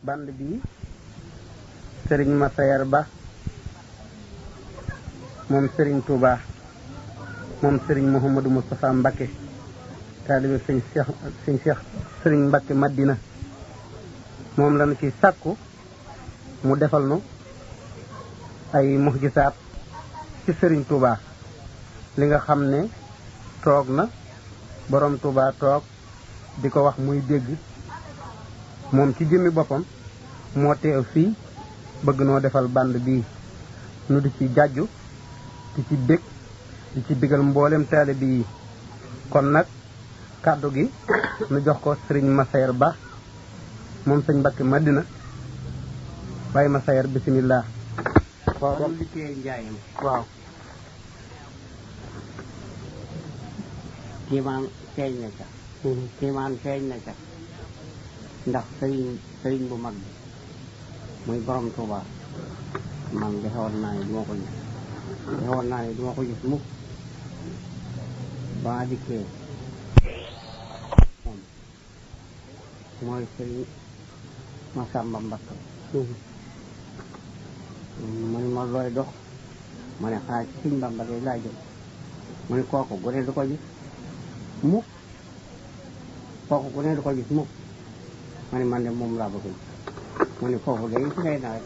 band bi Serigne Massayer Ba moom Serigne Touba moom Serigne Mouhamadou Moustapha Mbacké taalibe sëñ Cheikh Serigne Mbacké Madina moom lañu ci sàkku mu defal nu ay muxjisaat ci Serigne Touba li nga xam ne toog na borom Touba toog di ko wax muy dégg moom ci jëmmi boppam moo teew fii bëgg noo defal band bii nu di ci jàjju di ci bég di ci bigal mboolem taalibe yi kon nag kàddu gi nu jox ko Serigne Massayer Ba moom sëñ Mbacké Madina Baye Massayer bismillah. waaw liggéey njaayam. waaw. kiimaan feeñ na ca. kiimaan feeñ na ca. ndax sëriñ bu mag bi muy borom Touba man defoon naa ne duma ko gis defoon naa ne duma ko gis mukk ba dikkee moom mooy sëriñ Massamba Mbacké man ma looy dox ma ne xanaa ci sëriñ Bamba day laa jëm mu ne kooku gune du ko gis mukk kooku gune du ko gis mukk ma ne man de moom laa bëgg mu ne foofu day fi ngay nawet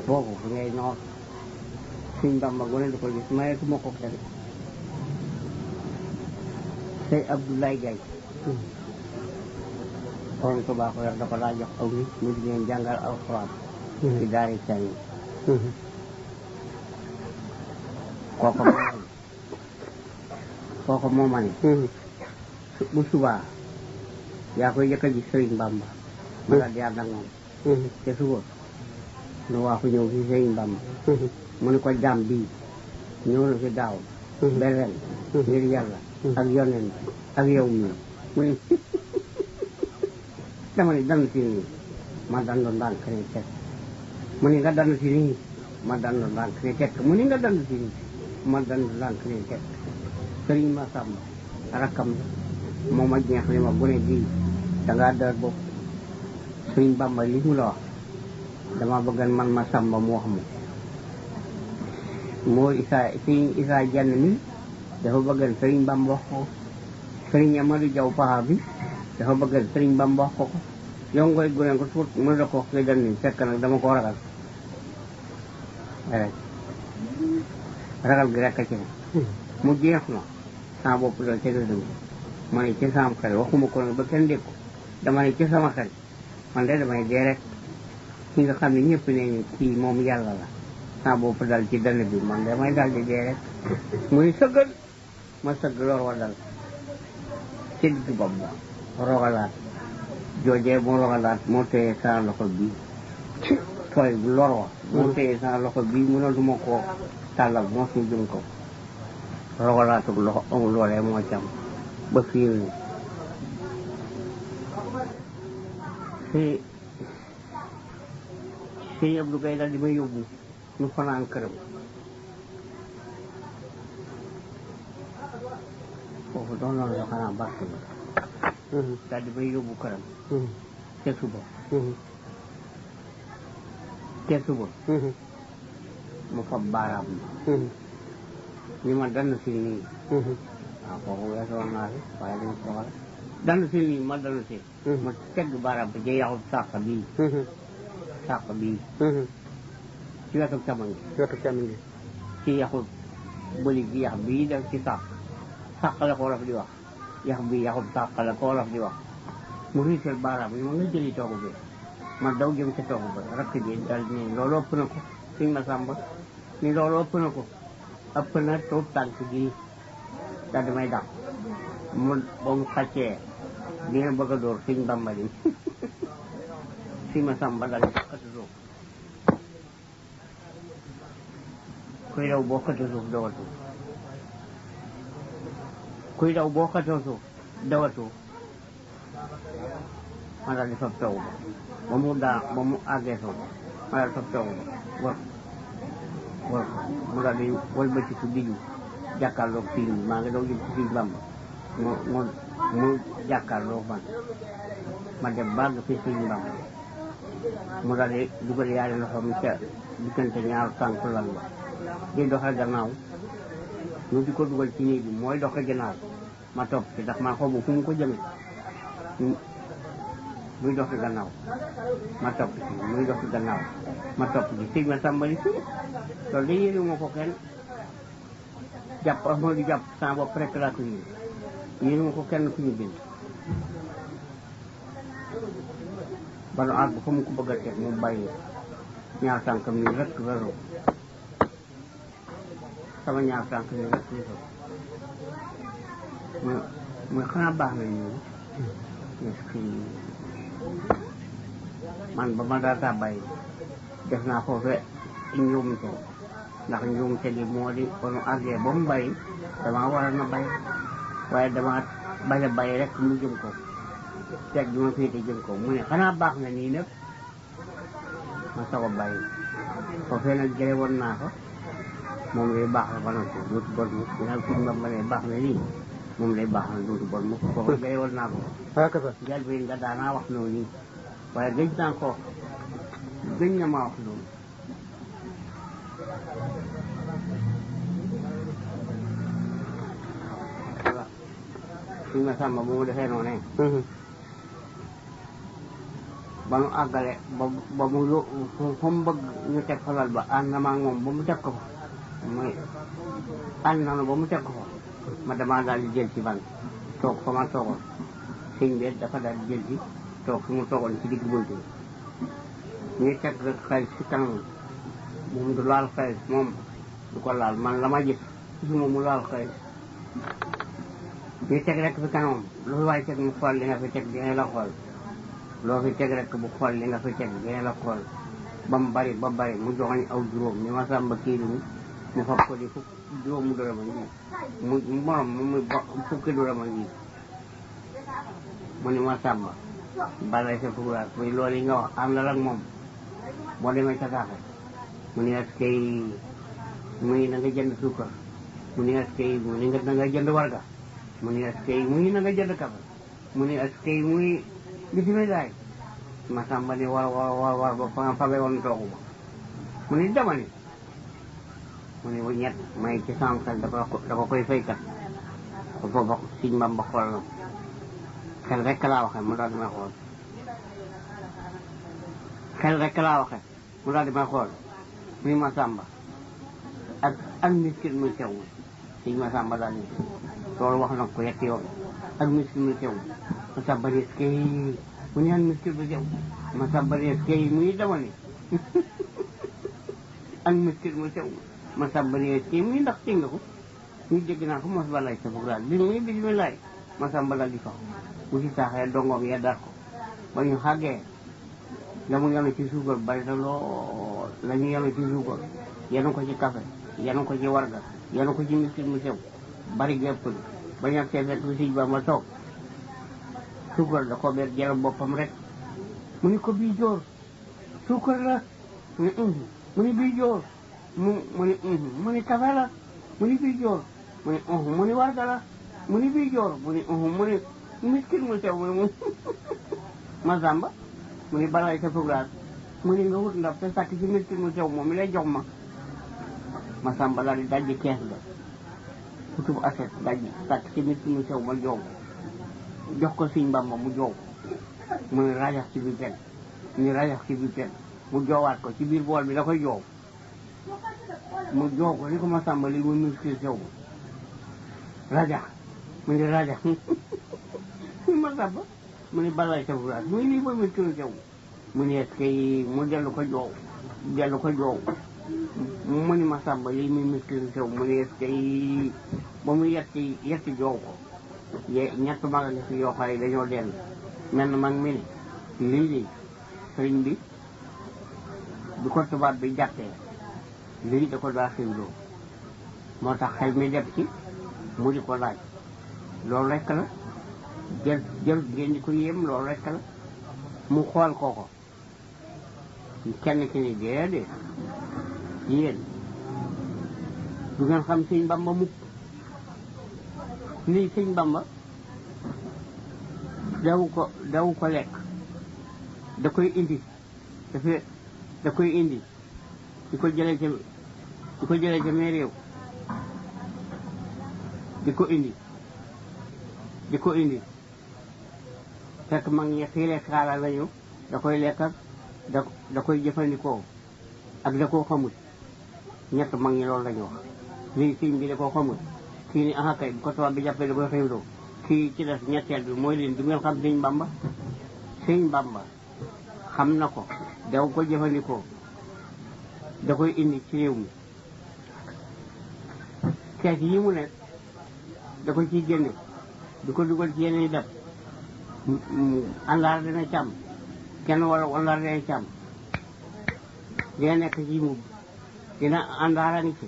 foofu fi ngay noor sëriñ Bamba gune du ko gis mayetuma ko kenn Sey Abdoulaye Gaye borom Tuubaa ko yor da ko laa jox aw nit mu di leen jàngal alxuraan ci daari sànni kooku moo ma ne bu subaa yaa koy jëkk a gis Sëriñ Bamba ma daal di ànd ak moom te suba nu waaxu ñëw fi Sëriñ Bamba mu ne ko jàmm bii ñëw na fi daaw beneen ngir yàlla ak yonent ak yow mii mu ne dama ne dan si nii ma dandu ndànk ne teg mu ni nga dandu si nii ma dandu ndànk ne teg mu ni nga dandu si nii ma dandu ndànk ne teg Sëriñ Massamba rakkam moo ma jeex li ma gune bii dangaa dër bopp Sëriñ Bamba li mu la wax dama bëggan man Massamba mu wax ma moo Sëriñ Isaa Jenn mi dafa bëggan Sëriñ Bamba wax ko Sëriñ Amadou Jaw Paxa bi dafa bëggan Sëriñ Bamba wax ko yow ngoy gune ko tuut mën la ko wax ngay dem nii fekk nag dama ko ragal ragal gi rekk ci ne mu jeex na sama bopp dal tega dëgg ma ne ci sama xel waxuma ko nag ba kenn dégg ko dama ne ci sama xel man de damay dee rek ki nga xam ne ñëpp ne kii moom yàlla la sama bopp dal ci dënn bi man damay dal di dee rek muy sëggal ma sëgg lor wa dal ci digg bopp ba rogalaat joojee moo rogalaat moo téye sama loxo bii tooy bu lor wa moo téye sama loxo bii mënatuma koo tàllal moo suy jëm ko rogalaatug loxo amul loolee moo cam ba fii nii si Abdou Gaye dal di may yóbbu ñu fanaan këram foofu doon loolu la xanaa barke bi daal di may yóbbu këram te suba mu fab baaraam ni ma dann si nii waaw kooku weesoon naa fi waaye dañ soxla dann si nii ma dann si ma tegg baaraam bi ci yaxub sàq bii ci wetu càmmoñ gi ci yaxub bëli gi yax bii def ci sàq la ko wolof di wax yax bii yaxub sàq la ko wolof di wax mu riisal baaraam yi ma nga jëli toogu bi ma daw jëm ca toogu ba rakk ji dal ni loolu ëpp na ko Sëriñ Massamba ni loolu ëpp na ko ëpp na tuut tànk gi daal di may dàq ba mu xàccee dina bëgg a dóor Sëriñ Bamba di Sëriñ Massamba daal di xëtt suuf kuy daw boo xëtt suuf dawatu kuy daw boo xëttoo suuf dawatu ma daal di fab taw ba mu àggee suuf ma daal di fab taw ba war mu daal di wëlbatiku diggu jàkkaarloog fii maa ngi daw jëm ci Sëriñ Bamba mu jàkkaarloog man ma dem bàgg fi Sëriñ Bamba mu daal di dugal yaari loxoom ca diggante ñaar tànk lal ba di doxe gannaaw ñu di ko dugal ci néeg bi mooy doxe gannaaw ma topp ci ndax man xaw ma fu mu ko jëme muy doxe gannaaw ma topp ci muy doxe gannaaw ma topp ci sëñ ma sàmbali si loolu de yéene moo ko kenn jàpp moo di jàpp sama bopp rek laa ko yéene moo ko kenn ku ñu bind ba nu àgg fa mu ko bëgg a teg mu bàyyi ñaar tànkam nii rek wéro sama ñaar tànk nii rek wéro muy xanaa baax na ñu est-ce que man ba ma daataa bàyyi def naa foofu njuumte ndax njuumte gi moo di ba nu àggee ba mu bàyyi damaa war na bàyyi waaye dama bañ a bàyyi rek mu jëm ko teg bi ma féete jëm ko mu ne xanaa baax na nii nag ma soog a bàyyi foofee nag jële woon naa ko moom lay baax na ba noppi dootu bon mu ñaar fi ma ne baax na nii moom lay baax na dootu bon mu foofu jële woon naa ko jal bi nga daanaa wax noonu nii waaye gëj naa ko gëj na maa wax loolu suñ ma sàmba bu mu defee noonu ba mu àggale ba mu yó fa mu bëgg ñu teg fa lal ba ànd na ma moom ba mu teg ko fa muy ànd na ba mu teg ko fa ma damaa daal di jël ci ban toog fa ma toogoon sëñ bi dafa daal di jël ci toog fi mu toogoon ci digg bunt bi ñuy teg rek xaalis ci kanam moom du laal xaalis moom du ko laal man la ma gis gisuma mu laal xaalis ñu teg rek fi kanam lu fi waay teg mu xool li nga fi teg dina la xool loo fi teg rek bu xool li nga fi teg dina la xool ba mu bari ba bari mu joxoñ aw juróom ni ma sàmba kii bi mu fab ko di juróomu dërëma ngi mu morom mu fukki dërëma ngi mu ni ma sàmba balay sa fuguraat muy loolu yi nga wax àndal ak moom boo demee ca saaxe mu ni est-ce que mu ni na nga jënd suukar mu ni est-ce que mu ni na nga jënd warga mu ni est-ce que mu ni na nga jënd kafe mu ni est-ce que muy bisimilah ma sàmba ni war ba fa nga fabe woon toogu ba mu ni dama ni mu ni ñett may ci sama xel dafa koy faykat foofa siñ Bamba xool na xel rek laa waxee mu daal di may xool xel rek laa waxee mu daal di may xool muy ma sàmba ak miskit muy sew siñ ma sàmba daal ni loolu wax na ko yetti yoon ak miskit muy sew ma sàmba ni kay mu ni ak miskit muy sew ma sàmba ni kay muy dama ni ak miskit muy sew ma sàmba ni kay muy ndax ci nga ko ñu dégg naa ko mos balay sa fugraat bi muy bisimilaay ma sàmba daal di fax bu ci saaxee dongoom ya dar ko ba ñu xàggee la mu yanu ci suukar bari na lool la ñu yanu ci suukar yanu ko ci café yanu ko ci warga yanu ko ci miskit mu sew bari gépp ba ñag see fekk Sëñ Bamba toog suukar da ko ber jël boppam rek mu ni ko bii joor suukar la mu ni mu ni bii joor mu ni café la mu ni bii joor mu ni warga la mu ni bii joor mu ni miskit mu sew mu ma sàmba mu ni balay sa fugraat mu ni nga wut ndab te sàkk ci miskit mu sew moom mi lay jox ma sàmba daal di dajji kees ga futub aset dajji sàkk ci miskit mu sew ma joow jox ko Sëñ Bamba mu joow mu ni rajax ci biir pen ni rajax ci biir pen mu joowaat ko ci biir bool bi da koy joow mu joow ko ni ko ma sàmba li muy miskit sew rajax mu ni rajax ma sàmba mu ni balay sa fugraat mu ni lii mooy miskit mu sew mu ni est-ce que mu dellu ko joow mu ni ma sàmba lii muy miskit mu sew mu ni est-ce que ba mu yetti joow ko ñett mag a ngi fi yoo xam ne dañoo dellu mel na mag mi ni lii sëriñ bi du ko tubaab bi jàppee lii da ko daa xiwloo moo tax xel mi def ci mu di ko laaj loolu rekk la jël ngeen di ko yéem loolu rekk la mu xool kooko kenn ki ni déedéet yéen du ngeen xam Sëñ Bamba mukk lii Sëñ Bamba daw ko lekk da koy indi da koy indi di ko jëlee ca mee réew di ko indi fekk mag ñi xiile xaala lañu da koy lekk ak da koy jëfandikoo ak da koo xamut ñett mag ñi loolu lañu wax lii sëñ bi da koo xamut kii ni aha kay bu ko tubaab bi jàppee da koy xewloo kii ci des ñetteel bi mooy leen du ngeen xam sëñ Bamba xam na ko daw ko jëfandikoo da koy indi ci réew mi kees yi mu nekk da ko ciy génne di ko dugal ci yeneen i def àndaar dina càmm kenn wala àndaar dina càmm dina nekk ci mbubb dina àndaar a ngi ci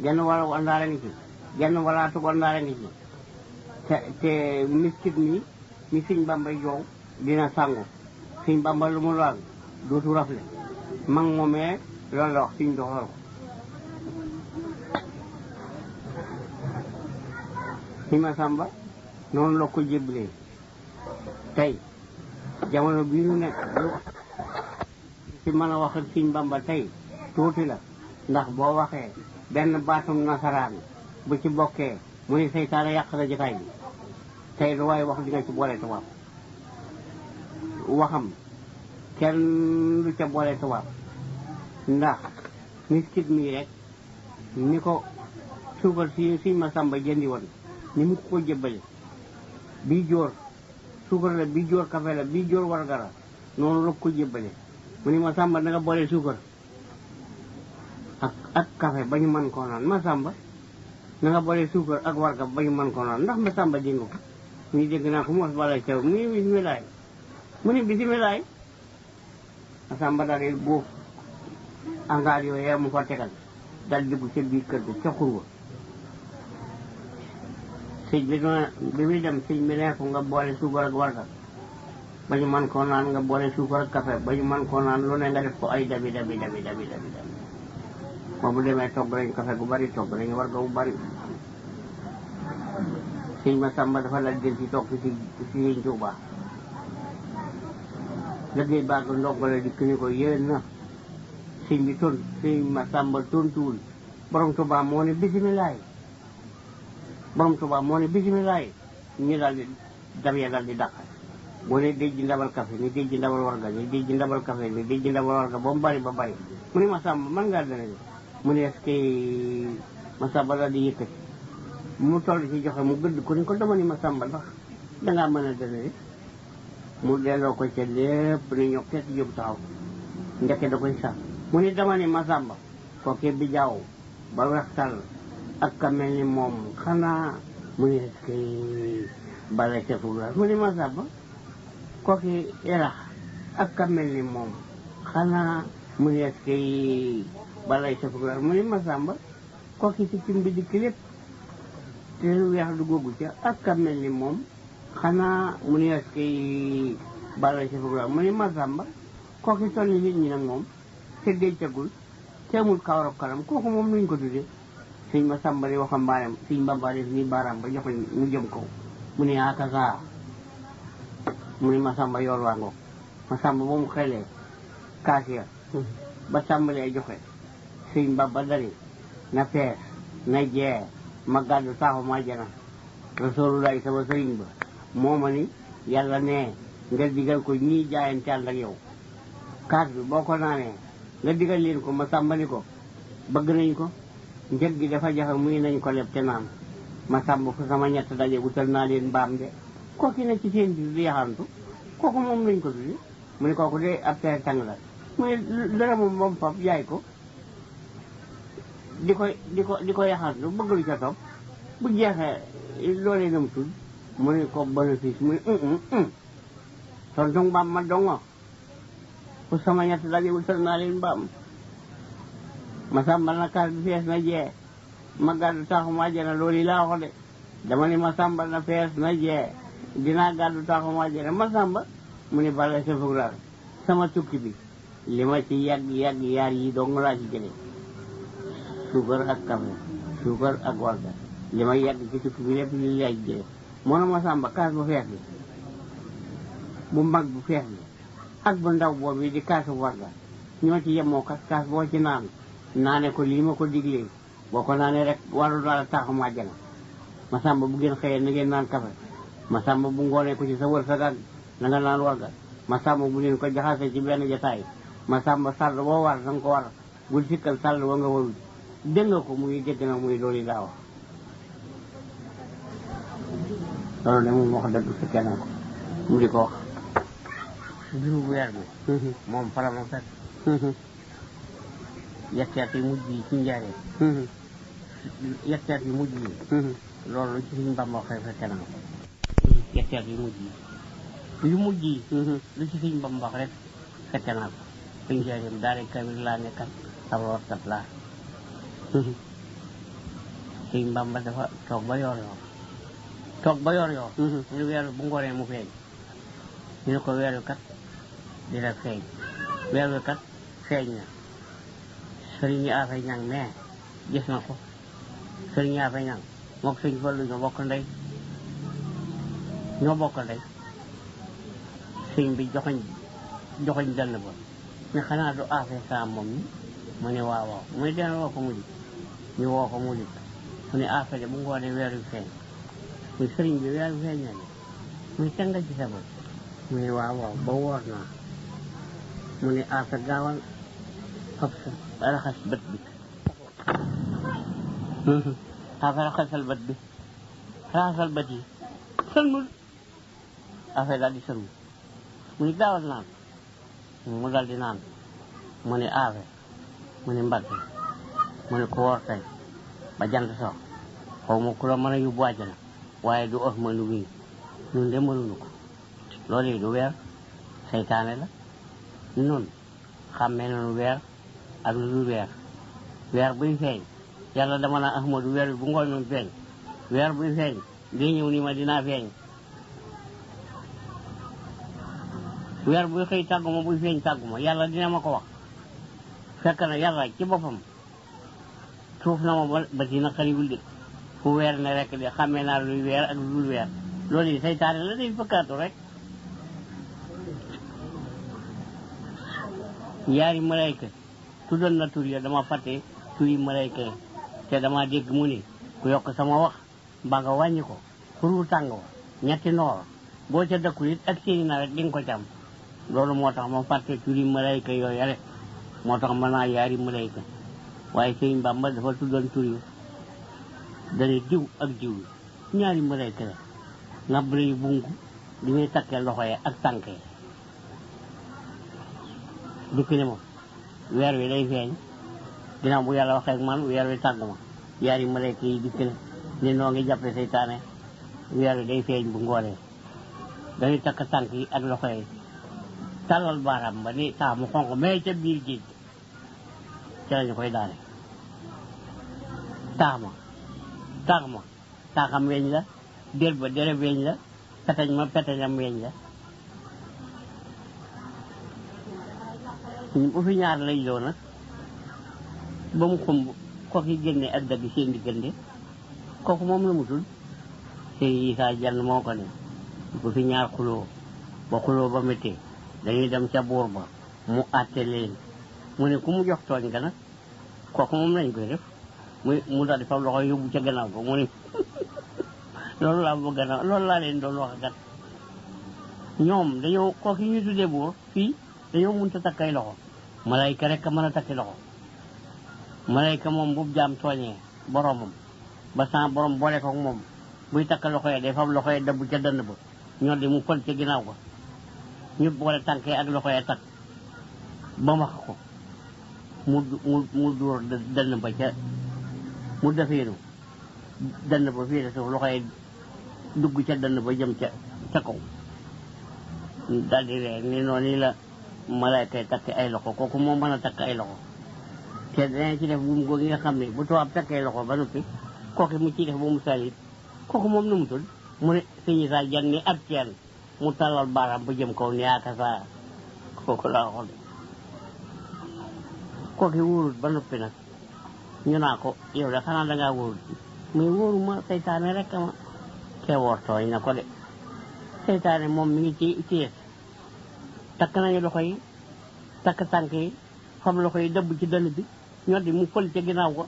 genn wala àndaar a ngi ci genn walaatu àndaar a ngi ci te miskit mi sëñ Bamba joow dina sangu sëñ Bamba lu mu laal dootu rafle mag moomee loolu la wax sëñ doxal ko sëñ Masamba noonu la ko jébbalee tey jamono bii ñu nekk ci mën a wax ak sëñ Bamba tey tuuti la ndax boo waxee benn baatum nasaraan bu ci bokkee mu ne seytaane yàq na jotaay bi tey lu waaye wax di nga ci boole tubaab waxam kenn du ca boole tubaab ndax miskit mii rek ni ko suukar si sëñ Masamba jëndi woon ni mu ko jébbale bii jóor suukar la bii jóor café la bii jóor warga la noonu la ko jébbale mu ni Masamba na nga boole suukar ak café ba ñu mën koo naan Masamba na nga boole suukar ak warga ba ñu mën koo naan ndax Masamba dégg ko ñu dégg naa ko mos bala caw mu ni bisimilaay Masamba daal di buuf angaar yooyu mu fa tegal dal dugg ca biir kër ga ca xurwa sëñ bi muy dem sëñ bi ne ko nga boole suukar ak warga ba ñu mën koo naan nga boole suukar ak café ba ñu mën koo naan lu ne nga def ko ay dabi moom bu demee togg nañ café gu bari togg nañ warga bu bari sëñ Masamba dafa la del ci toog ci Sëñ Tuubaa liggéey baag ndongole di ni ko yéen na sëñ bi sëñ Masamba tontuwul borom Tuubaa moo ne bisimilaay ñu daal di dab ya daal di dàq boo ne déj ji ndabal café ni déj ji ndabal warga ni déj ji ndabal café ni déj ji ndabal warga ba mu bari ba bari mu ne Masamba man ngaa dana mu ne est-ce que Masamba daal di yëkkati mu toll ci joxe mu gëdd ko ni ko dama ni Masamba ndax dangaa mën a dana mu delloo ko ca lépp ni ñoo kees jóg taxaw ndeke da koy sax mu ni dama ni Masamba kooke bi jaaw ba wextal ak ka mel ni moom xanaa mu ni est-ce que bala ca fuglaar mu ni Masamba kooke erax ak ka mel ni moom xanaa mu ni est-ce que bala ca fuglaar mu ni Masamba kooke ci cim bi dikk lépp te lu weex du googu ca ak ka mel ni moom xanaa mu ni est-ce que bala ca fuglaar mu ni Masamba kooke toll ni nit ñi nag moom te dencagul te amul kawarab kanam kooku moom nuñ ko tuddee sëñ Masamba di waxambaanam sëñ Bamba def ni baaraam ba jox mu jëm kaw mu ne akasa mu ni Masamba yoon waa ngoog Masamba ba mu xelee kaas ya ba tàmbalee joxe sëñ Bamba dani na fees na jee ma gàddu taaxu ma jana Rasulullaay sama sëriñ ba moo ma ni yàlla ne nga digal ko ñii jaayante ànd ak yow kaas bi boo ko naanee nga digal leen ko Masamba ni ko bëgg nañ ko njëg gi dafa jafe muy nañ ko leb te naan Masamba fu sama ñett daje wutal naa leen mbaam de kooki ne ci seen biir di yaxantu kooku moom lañ ko tudde mu ne kooku de ab tere tàng la mu ne dara moom fab jaay ko di ko yaxantu bëgg lu ca topp bu jeexee loolee nam tudd mu ne ko bénéfice mu ne tontu mbaam ma dongo fu sama ñett daje wutal naa leen mbaam Masamba na kaas bi fees na jee ma gàddu taaxum àjjana loolu yi laa wax de dama ne Masamba na fees na jee dinaa gàddu taaxum àjjana Masamba mu ne bala sa fuglaar sama tukki bi li ma ci yàgg yaar yi dong laa ci jëlee suukar ak café suukar ak warga li ma yàgg ci tukki bi lépp li laa ci jëlee moo na Masamba kaas bu fees bi bu mag bu fees bi ak bu ndaw boobu di kaasu warga ñoo ci yemoo kaas boo ci naane ko lii ma ko diglee boo ko naanee rek waru daal taxam àjjana ma sàmba bu ngeen xëyee na ngeen naan kafe ma sàmba bu ngoonee ko ci sa wër sa daan na nga naan warga ma sàmba bu leen ko jaxasee ci benn jataay ma sàmba sàll boo war da nga ko war bul sikkal sàll wa nga warul dégg nga ko muy dégg na muy loolu daa wax loolu de moom wax dëgg fekkee naa ko mu di ko wax mbiru weer bi moom fara ma fekk yetteet yi mujj yi ci njaaree yetteet yi mujj yi loolu ci Sëriñ Bamba waxee fekke naa ko yetteet yi mujj yi yu mujj yi lu ci Sëriñ Bamba wax rek fekke naa ko ci njaareem daara kamil laa nekkal ab rootkat laa Sëriñ Bamba dafa toog ba yor ñu weer bu ngoonee mu feeñ ñu ne ko weer wi kat dina feeñ weer wi kat feeñ na sëriñ yi afay ñang mais gis na ko sëriñ yi afay ñang mook sëñ Fallu ñoo bokk ndey sëñ bi joxoñ dënn ba ne xanaa du afay saa moom ni mu ne waaw mu ne deen woo ko mu dik ñu woo ko mu dik mu ne afay de bu ngoonee weer wi feeñ muy sëriñ bi weer wi feeñ na ne muy tenga ci sa bët mu ne waaw ba woor naa mu ne afay gaawal fab sa raxas bët bi afay raxasal bët bi raxasal bët yi sëlmul afay daal di sëlmul mu ne gaawal naan mu daal di naan mu ne afay mu ne Mbàkke mu ne ko woor tey ba jant sox xaw ma ku la mën a yóbbu àjjana waaye du ëf ma lu wii ñun de mënuñu ko loolu yi du weer seytaane la nun xàmmee nañu weer ak lu dul weer buy feeñ yàlla dama naa Ahmadu weer bi bu ngoon noonu feeñ weer buy feeñ day ñëw ni ma dinaa feeñ weer buy xëy tàgguma buy feeñ tàgguma yàlla dina ma ko wax fekk na yàlla ci boppam suuf na ma ba dina xariwul de fu weer ne rek de xàmmee naa luy weer ak lu dul weer loolu yi seytaane la day fëkkaatu rek yaari malayka tuddoon na tur ya dama fàtte tur yi malayka yi te dama dégg mu ni ku yokk sama wax mbaa nga wàññi ko xuru tàng wa ñetti noor boo ca dëkkul it ak seeni nawet di nga ko cam loolu moo tax ma fàtte tur yi malayka yooyu rek moo tax mën naa yaari malayka waaye Sëriñ Bamba dafa tuddoon tur yi dane diw ak diw ñaari malayka la ngab yu bungu di muy takkee loxo yi ak tànk yi dikk ne ma weer wi day feeñ ginnaaw bu yàlla waxee ak man weer wi tàgg ma yaari malayka yi dikk ne noo ngi jàppe seytaane weer wi day feeñ bu ngoonee dañuy takk tànk yi ak loxo yi tàllal baaraam ba ni tax mu xonq mais ca biir géej ca lañu koy daane taaxam weñ la dér ba dere weñ la petañ ma petañam weñ la bu fi ñaar lay doon nag ba mu xumb kooku yi génne ak dagg seen diggante kooku moom la mu tudd sëñ Isaa Jenn moo ko ne bu fi ñaar xuloo ba méttee dañuy dem ca buur ba mu àtte leen mu ne ku mu jox tooñ ga nag kooku moom lañ koy def mu daal di fab loxo yóbbu ca gannaaw ko mu ne loolu laa bëgg gannaaw loolu laa leen doon wax gat ñoom dañoo kooku yi ñu tuddee buur fii dañoo mënta takk ay loxo malayka rek a mën a takki loxo malayka moom bu jaam tooñee boromam ba sa borom boole ko moom buy takk loxo yi day fab loxo yi dabbu ca dënn ba ñoo di mu fël ca ginnaaw ko ñu boole tànkee ak loxo yi takk ba wax ko mu dóor dënn ba ca mu defeenu dënn ba fii de suuf loxo yi dugg ca dënn ba jëm ca kaw daal di ree ni noonu la malayka takk ay loxo kooku moom mën a takk ay loxo te danañ ci def buum googu nga xam ne bu tubaab takkee loxo ba noppi kooku mu ciy def ba mu salit kooku moom nu mu tudd mu ne Sëñ Isaa Jenn ni ab ceen mu tallal baaraam ba jëm kaw ni yaaka saa kooku laa waxoon kooku wóorut ba noppi nag ñu naa ko yow de xanaa dangaa wóorut mais wóoruma seytaane rek ma te woor tooñ na ko de seytaane moom mi ngi ci Thiès takk nañu loxo yi takk tànk yi fam loxo yi dëbb ci dënn bi ñoo di mu fël ca ginnaaw ko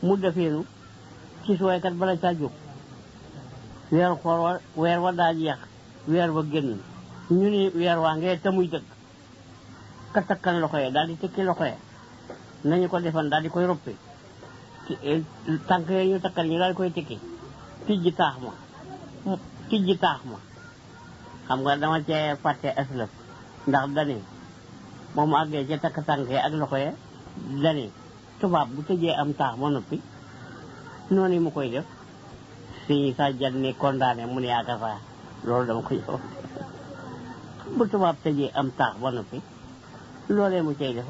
mu defeenu ci suwaykat bala caa jóg weeru koor weer wa daa jeex weer wa génn ñu ni weer waa ngee te muy dëkk ka takkan loxo yi daal di tekki loxo yi nañu ko defan daal di koy roppi tànk yooyu ñu takkal ñu daal di koy tekki tijji taax ma xam nga dama cee fàtte aslëf ndax dani moom mu àggee ca takk tànk yi ak loxo yi dani tubaab bu tëjee am taax ma noppi noonu mu koy def si sa jan ni condamné mu ne yaaka saa loolu dama ko yow bu tubaab tëjee am taax ba noppi loolee mu cay def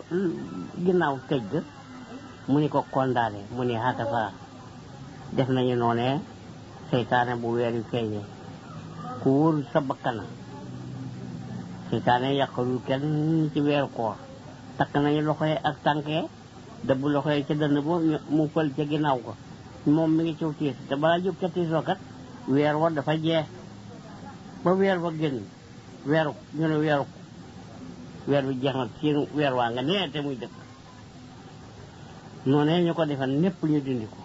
ginnaaw tëj ga mu ni ko condamné mu ne yaaka saa def nañu noonee seytaane bu weer yu feeñee ku wóor sa bakkana seytaane yàqalul kenn ci weeru koor takk nañu loxo yi ak tànkee dëbb loxo yi ca dënn ba mu fël ca ginnaaw ko moom mi ngi ciw tiis te balaa jóg ca tiis kat weer wa dafa jeex ba weer wa génn ñu ne weer bi jeex na ci weer waa nga nee te muy dëkk noonee ñu ko defan népp ñu dindi ko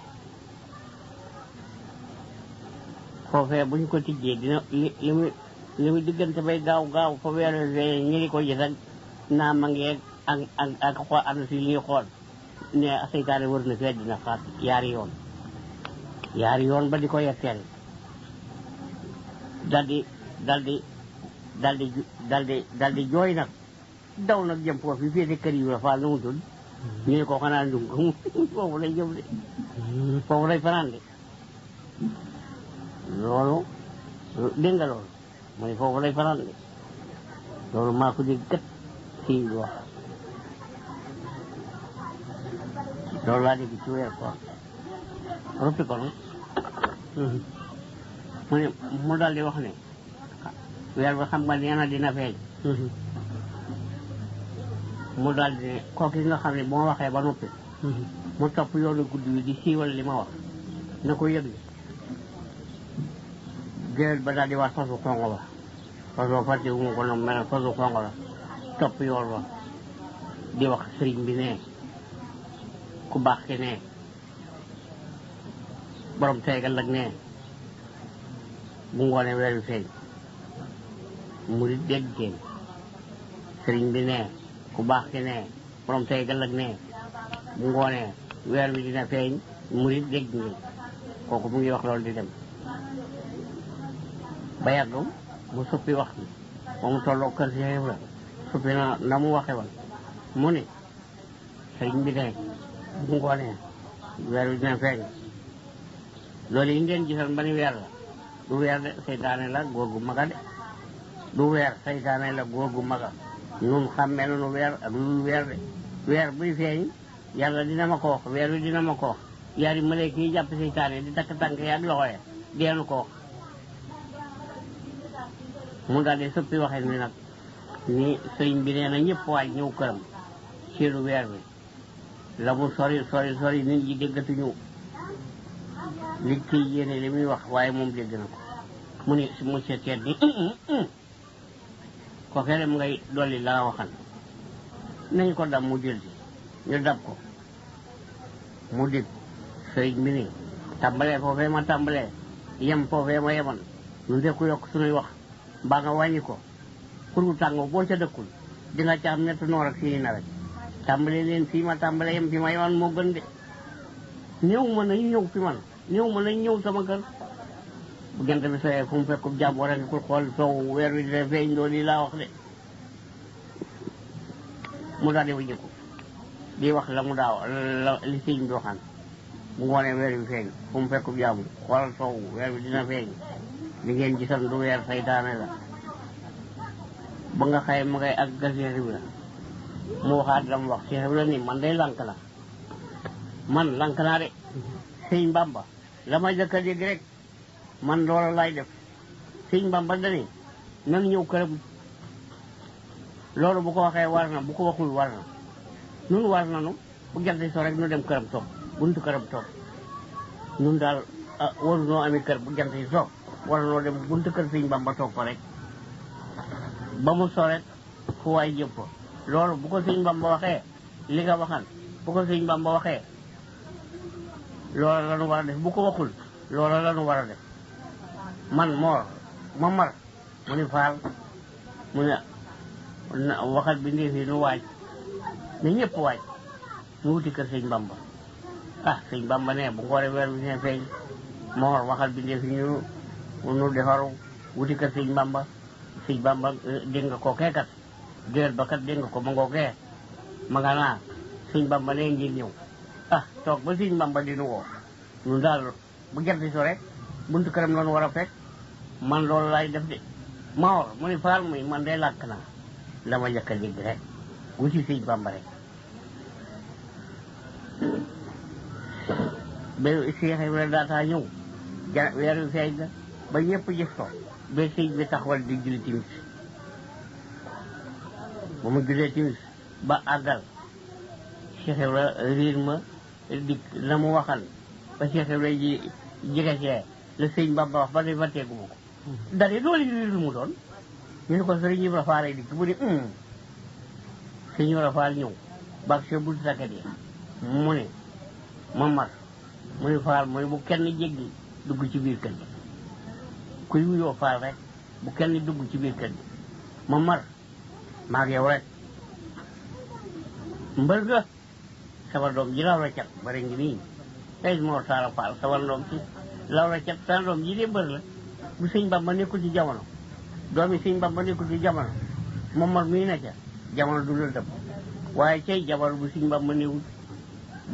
foofee buñ ko tijjee dina li muy diggante bay gaaw fa weer wi ñu ngi ko gis ak naa ma ngeeg ak xool am na si li ñuy xool ne seytaane wër na fee dina faat yaari yoon ba di ko yetteel daldi jooy nag daw nag jëm foofu yi féete kër yi la faal na mu tudd ñu ne ko xanaa ndung foofu lay jëm de foofu lay fanaan de loolu dégg nga loolu mu ne foofu lay fanaan de loolu maa ko dégg kat kii bi wax loolu laa dégg ci weer koor roppi ko nag mu ne mu daal di wax ne weer bi xam nga nee na dina feeñ mu daal di ne kooku nga xam ne bu ma waxee ba noppi mu topp yoonu guddi wi di siiwal li ma wax na ko yëg géwél ba daal di wax fasu kongo ba fasu fàtte wu ma ko noonu mel fasu kongo la topp yoon ba di wax sëriñ bi ne ku baax ki ne borom teegal ak ne bu ngoonee weer wi feeñ mu di dégg kenn sëriñ bi ne ku baax ki ne borom teegal ak ne bu ngoonee weer wi dina feeñ mu di dégg ngeen kooku mu ngi wax loolu di dem ba yàggam mu suppi wax bi ba mu tolloo kër si la suppi na mu waxe woon mu ne sëriñ bi ne bu ngoonee weer wi dina feeñ loolu yi ngeen gisoon ba ni weer la du weer de seytaane la góor gu maga de du weer seytaane la góor gu maga nun xàmmee nanu weer ak lu weer de weer buy feeñ yàlla dina ma ko wax weer wi dina ma ko wax yaari malayka yi jàpp seytaane di takk tànk yi ak loxo ya deenu ko wax mu daal di suppi waxee ni nag ni sëriñ bi nee na ñëpp waaj ñëw këram seenu weer bi la mu sori nit ñi déggatuñu li ciy yéene li muy wax waaye moom dégg na ko mu ni monsieur Tedd ni ko xelem ngay dolli la nga waxan nañ ko dab mu jël si ñu dab ko mu dégg sëriñ bi ni tàmbalee foofee ma tàmbalee yem foofee ma yeman lu ndekku yokk suñuy wax mbaa nga wàññi ko pour tàngoo boo ca dëkkul di nga ca am ñett noor ak fii nawet tàmbalee leen fii ma tàmbalee yem fi ma yeman moo gën de ñëw ma nañu ñëw fi man ñëw ma nañ ñëw sama kër bu jant bi soyee fu mu fekkub jàmm war a ngi ko xool soow weer wi dina feeñ loolu yi laa wax de mu daal di wujjiku di wax la mu daaw li sëñ bi waxaan bu ngoonee weer wi feeñ fu mu fekkub jàmm xoolal soow weer wi dina feeñ li ngeen gisan du weer saytaane la ba nga xëy ma ngay ak Cheikh Ibra mu waxaat la mu wax Cheikh Ibra ni man day lànk la man lànk naa de sëñ Bamba la ma jëkk a dégg rek man loola laay def sëñ Bamba dani nan ñëw këram loolu bu ko waxee war na bu ko waxul war na nun war nanu bu jant so rek nu dem këram toog buntu këram toog nun daal waru noo amee kër bu jant so war noo dem buntu kër sëñ Bamba toog ko rek ba mu so rek fu waay jëpp loolu bu ko sëñ Bamba waxee li nga waxan bu ko sëñ Bamba waxee loola la nu war a def bu ko waxul loola la nu war a def man Mor ma mar mu ni Faal mu ne waxat bi ndee fii nu waaj ne ñëpp waaj ñu wuti kër sëñ Bamba sëñ Bamba ne bu ngoore weer bi ne feeñ Mor waxat bi ndee fi nu defaru wuti kër sëñ Bamba dégg nga ko keekat géwél ba kat dégg nga ko ma ngoo kee ma nga naa sëñ Bamba ne ngir ñëw toog ba sëñ Bamba di nu woo ñun daal bu jant so rek buntu këram loonu war a fekk man loolu laay def de Mor mu ni Faal muy man de làkk naa la ma njëkk a dégg rek wuti sëñ Bamba rek ba Cheikh Ibrahima daataa ñëw weer wi feeñ la ba ñëpp gis ko ba sëñ bi taxawal di julli timis ba mu jullee timis ba àggal Cheikh Ibrahima riir ma dikk la mu waxal ba Cheikh Ibrahima ji jege la sëñ Bamba wax ba ne ba teeguma ko dare doolu riir lu mu doon ñu ne ko sëriñ Ibra Faal dikk bu ne sëñ Ibra Faal ñëw bak se bul saket yi mu ne ma mar mu ne Faal mu ne bu kenn jéggi dugg ci biir kër gi kuy wuyoo Faal rek bu kenn dugg ci biir kër gi ma mar maa ngi yow rek mbër ga sama doom ji law la cat bari ngi nii tey Mor Talla Fall sama doom ci law la cat sama doom ji de mbër la bu sëñ Bamba nekkul ci jamono doomi sëñ Bamba nekkul ci jamono moom mar mii na ca jamono du la dëpp waaye cay jamono bu sëñ Bamba néewul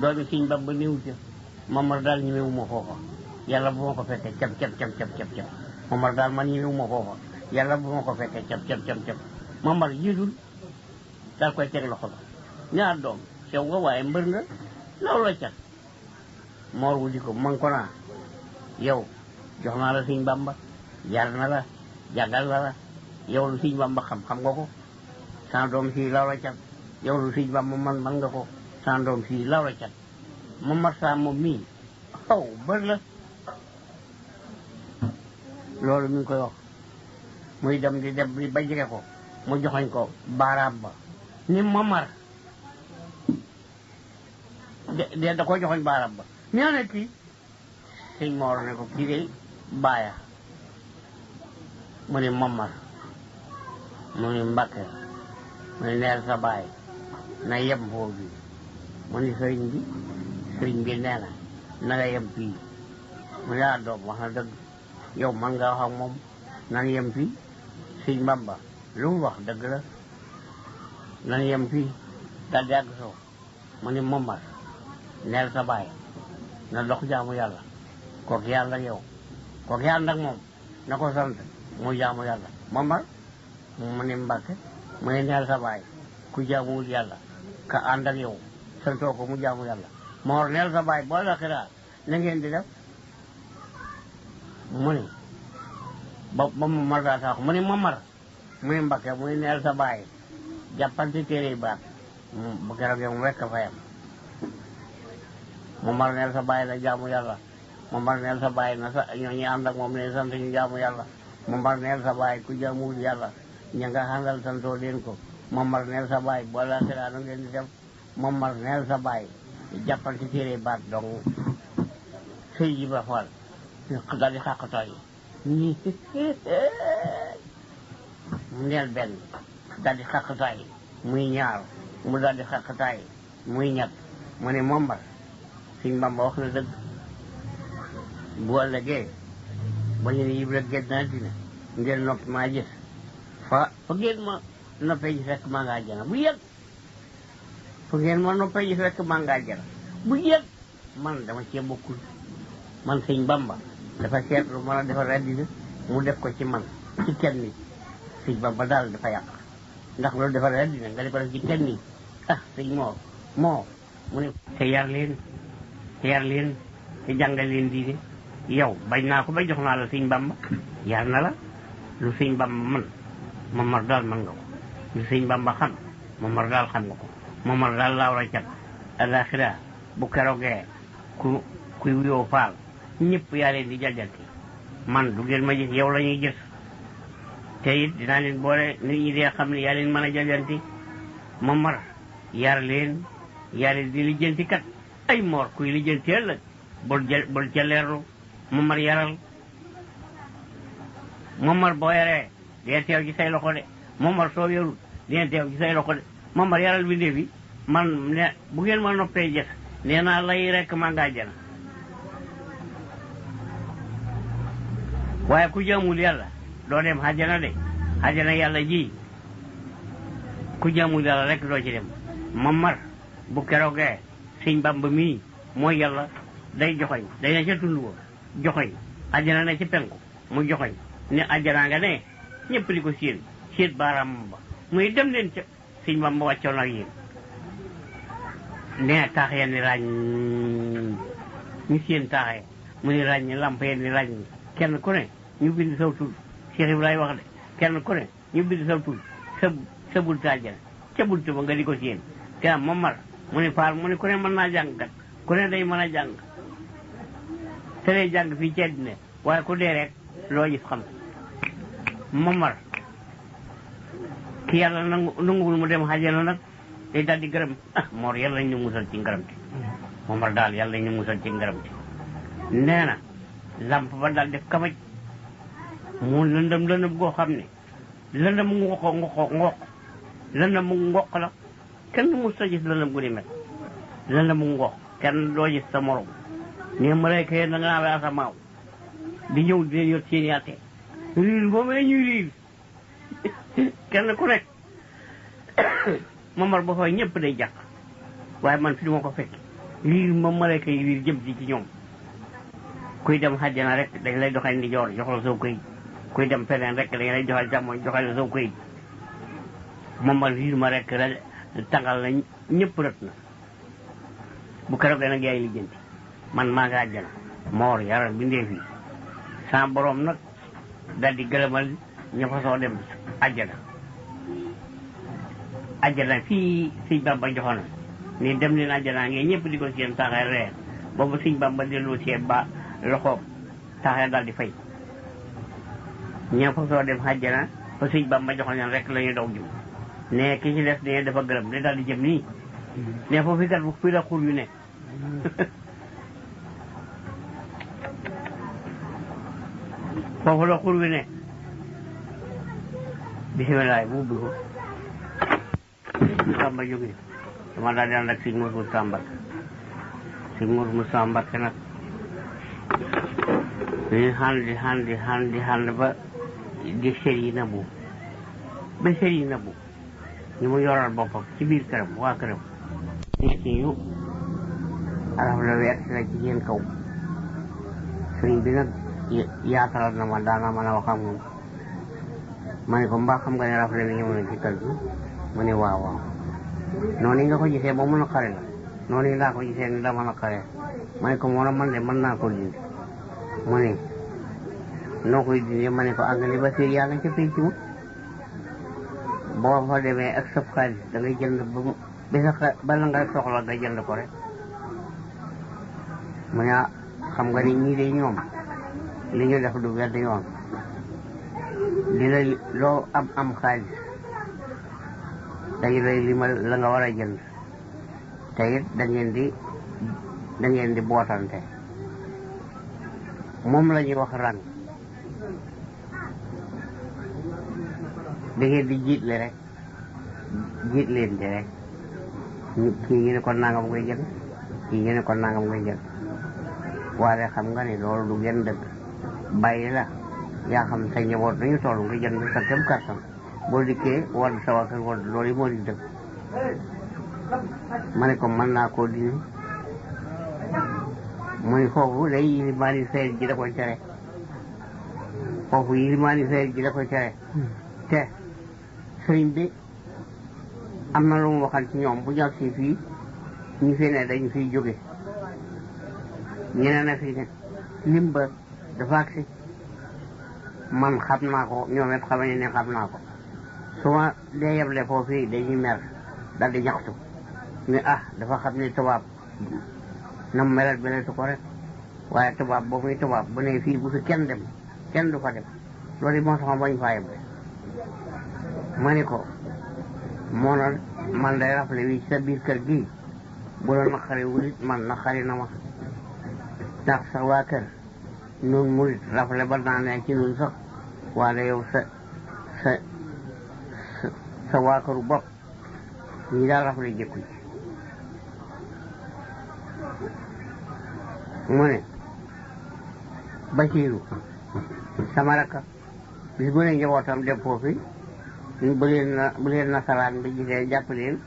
doomi sëñ Bamba néewul ca Momar daal ñemewu ma foofa yàlla bu ma ko fekkee cap Momar daal man ñemewu ma foofa yàlla bu ma ko fekkee cap Momar jiitul daal koy teg loxo la ñaar doom sew nga waaye mbër nga law la cat Mor wu di ko man ko naa yow jox naa la sëñ Bamba yar na la jàngal la yow lu sëñ Bamba xam nga ko sa doom si law la cat yow lu sëñ Bamba man nga ko sa doom si law la cat Momar Sa moom mii bër la loolu mi ngi koy wax muy dem di ba jege ko mu joxoñ ko baaraam ba ni Momar de da ko joxoñ baaraam ba ñoo ne kii sëñ Mor ne ko kii de baaya mu ni Momar mu ni Mbakke mu ni neel sa baay na yem foofu mu ni sëriñ bi nee na nga yem fii mu ne doom wax na dëgg yow man nga wax ak moom nan yem fii sëñ Bamba lu mu wax dëgg la nan yem fii daal di àgg soo mu ni Momar neel sa baay na dox jaamu yàlla kooku yàlla yow kooku yàlla nag moom na ko sant mu jaamu yàlla Momar mu ni Mbàkke mu ni neel sa baay ku jaamuwul yàlla ka ànd ak yow santoo ko mu jaamu yàlla Mor neel sa baay boo la xiraa na ngeen di def mu ni ba Momar daa tax mu ni Momar mu ni Mbàkke mu ni neel sa baay jàppante téere baat bu keroog yow mu rekk fa yam Momar neel sa baay la jaamu yàlla Momar neel sa baay na sa ñoo ñi ànd ak moom ne sant ñu jaamu yàlla Momar neel sa baay ku jaamuwul yàlla ña nga àndal santoo leen ko Momar neel sa baay boo la xiraa na ngeen di def Momar neel sa baay jàppal ci téere baat donc sëy ji ba xool daal di xàqataay ñii mu neel benn daal di xàqataay muy ñaar mu daal di xàqataay muy ñett mu ne Momar sëñ Bamba wax na dëgg bu ëllëgee ba ñu ne Ibra génn na dina ngeen noppi maa gis fa ngeen ma noppee gis rek maa ngaa jana bu yëg fu ngeen ma noppee gis rek maa ngaa jana bu yëg man dama cee bokkul man sëñ Bamba dafa seetlu mën a defar àddina mu def ko ci man ci kenn nit sëñ Bamba daal dafa yàq ndax loolu defar àddina nga def ko ci kenn nit sëñ moo mu ne te yar leen te jàngal leen diine yow bañ naa ko ba jox naa la sëñ Bamba yar na la lu sëñ Bamba man Momar daal man nga ko lu sëñ Bamba xam Momar daal xam nga ko Momar daal laaw la cat alaxira bu keroogee kuy wuyoo Faal ñëpp yaa leen di jajjanti man du ngeen ma gis yow la ñuy gis te it dinaa leen boole nit ñi dee xam ne yaa leen mën a jajanti Momar yar leen di lijjanti kat ay Mor kuy lijjanti ëllëg bul ca leerlu Momar yaral Momar boo yaree dee teew ci say loxo de Momar soo yarul dee teew ci say loxo de Momar yaral bindee bi man ne bu ngeen ma noppee jëf nee naa lay rekk maa ngaa jana waaye ku jaamul yàlla doo dem xajana de xajana yàlla ji ku jaamul yàlla rek doo ci dem Momar bu keroogee sëñ Bamba mii mooy yàlla day joxoñ day ne ca tund wa joxoñ ajana ne ci penku mu joxoñ ne ajana nga ne ñëpp di ko séen baaraam ba muy dem leen ca sëñ Bamba wàccoon ak yéen ne taax ya ni ràññ ñu séen taax ya mu ni ràññ lamp ya ni ràññ kenn ku ne ñu bind saw tur Cheikh Ibrahima wax de kenn ku ne ñu bind saw tur sa buntu ajana ca buntu ba nga di ko séen te am Momar mu ni Faal mu ni ku ne mën naa jàng kat ku ne day mën a jàng te lay jàng fii ci àddina waaye ku dee rek loo gis xam Momar ki yàlla nanguwul mu dem xajana nag day daal di gërëm Mor yàlla ñu musal ci ngërëm te Momar daal yàlla ñu musal ci ngërëm te nee na lamp ba daal def kamaj mu lëndëm goo xam ne lëndëm ngoq la kenn mu sa gis lëndëm gu di mel lëndëm ngoq kenn doo gis sa morom ne malayka yi da nga naa la asamaaw di ñëw di yot seen yaate riir boomee ñuy riir kenn ku nekk Momar ba fa ñëpp day jàq waaye man fi duma ko fekk riir ma malayka yi riir jëm ci ñoom kuy dem xàjjana rek dañ lay doxal ndi joor jox la saw këyit kuy dem feneen rek dañ lay joxal càmmoñ joxal la saw këyit Momar riir ma rek tàngal na ñëpp rët na bu keroog nag yaay lijjanti man maa nga àjjana Mor yaral bindee fii sa borom nag daal di gërëmal ña fa soo dem àjjana fii sëñ Bamba joxoon ni dem leen àjjana ngeen ñëpp di ko seen taxee reer boobu sëñ Bamba delloo seen ba loxoom taxee daal di fay ña fa soo dem àjjana fa sëñ Bamba joxoon rek la ñuy daw jëm ne ki ci def ne dafa gërëm ne daal di jëm nii ne foofu kat fii la xur yu ne foofu la xur wi ne bisimilah bu ubbi ko Samba jóge dama daal di ànd ak sëñ Mourou Moussa Mbacké nag ñu xandi ba di sëriñ Nabu ba sëriñ Nabu ñu mu yoral boppam ci biir këram waa këram nit ñu araf la weer si la ci seen kaw sëriñ bi nag yaatalal na ma daana mën a wax ak moom ma ne ko mbaa xam nga ne rafle bi ñëw na ci kër gi mu ne waaw noonu nga ko gisee ba mun a xare la noonu laa ko gisee ni dama na xare ma ne ko moo man de mën naa ko dindi mu ne noo koy dindi ma ne ko àggali ba séer yaa nga ca pénc ma boo fa demee ak sab xaalis da ngay jënd bala nga soxla nga jënd ko rek mu ne xam nga ni ñii de ñoom li ñu def du benn yoon li la loo am xaalis dañu lay limal la nga war a jënd te it da ngeen di bootante moom la ñuy wax rang da ngeen di jiitle rek jiit leen di rek kii ñu ne ko nangam ngay jënd kii ñu ne ko nangam ngay jënd waaye xam nga ni loolu du gën dëgg bàyyi la yaa xam sa njaboot nañu toll nga jënd sa kem kàttan boo dikkee wadd sa waa kër wadd loolu yi moo di dëgg ma ne ko mën naa koo dindi mu ni foofu day yilimaani sayid ji da koy tere foofu yilimaani sayid ji da koy tere te sëriñ bi am na lu mu waxal ci ñoom bu ñu agsi fii ñu fi ne dañu fiy jóge ñeneen a fi ne limba dafa agsi man xam naa ko ñoom it xam ne xam naa ko su ma dee yeble foofu yi dañuy mer dal di ñaxtu ni dafa xam ne tubaab nam melal beletu ko rek waaye tubaab boo muy tubaab bu ne fii bu fi kenn dem kenn du fa dem loolu moo tax ma bañ faa yeble ma ni ko moonoon man day rafle wi sa biir kër gi bu la naqari wulit man naqari na ma ndax sax waa kër nun murit rafle ba naa ne ci nun sax waaye yow sa waa këru bopp ñi daal rafle jëkku ci mu ne Basiiru sama rakka bis bu ne njabootam dem foofu bu leen nasaraan bi gisee jàpp leen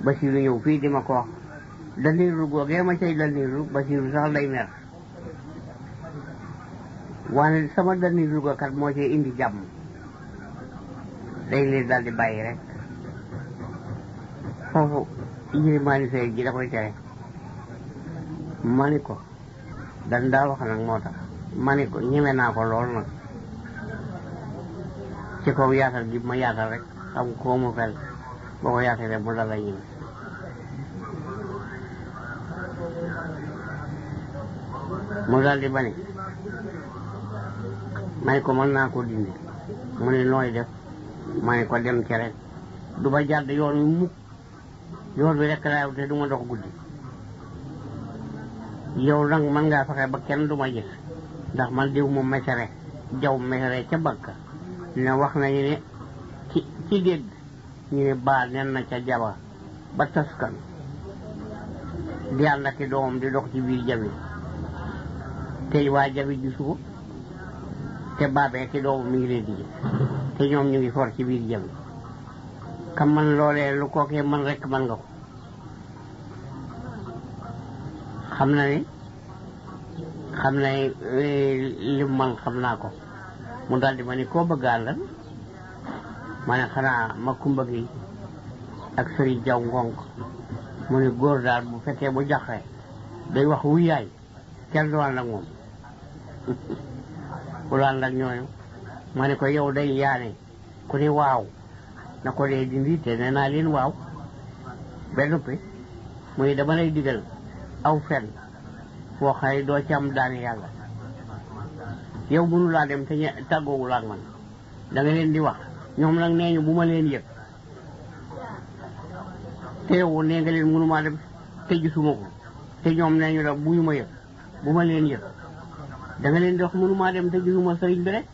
Basiiru ñëw fii di ma ko wax daniiru googee ma cay daniiru Basiiru sax day mer waane sama daniiru go kat moo cay indi jàmm day leen daal di bàyyi rek foofu yilimaani sey ji da koy tere ma ni ko dan daa wax nag moo tax ma ni ko ñeme naa ko lool nag ci kaw yaatal gi ma yaatal rek xam koo mu fel boo ko yaatalee mu dala ñeme mu daal di bani ma ni ko mën naa ko dindi mu ne nooy def ma ni ko dem ci rek du ba jàdd yoon wi mukk yoon bi rek laa te du ma dox guddi yow nag mën ngaa fexe ba kenn du ma gis ndax man diw mu mesere jaw mesere ca bakka ne wax nañu ne ci dégg ñu ne baa nen na ca jaba ba taskan di ànd ak i doomam di dox ci biir jabi te waa jabi gisu ko te baabee ki doomam mi ngi leen di gis te ñoom ñu ngi for ci biir jabi kam man loolee lu kookee man rek man nga ko xam na li man xam naa ko mu daldi ma ni koo bëgg àndal ma ne xanaa ma kumba gi ak sëriñ jaw ngonk mu ni góor daal bu fekkee bu jaxee day wax wuyaay kenn du ànd ak moom bu la ànd ak ñooñu ma ne ko yow day yaane ku ni waaw na ko dee dindi te nee naa leen waaw ba noppi muy dama lay digal aw fen foo xëy doo ci am daani yàlla yow mënu laa dem te tàggoowul ak man da nga leen di wax ñoom nag nee ñu bu ma leen yëg te yow nee nga leen mënumaa dem te gisuma ko te ñoom nee ñu la bu ñu ma yëg bu ma leen yëg da nga leen di wax mënumaa dem te gisuma sëriñ bi rek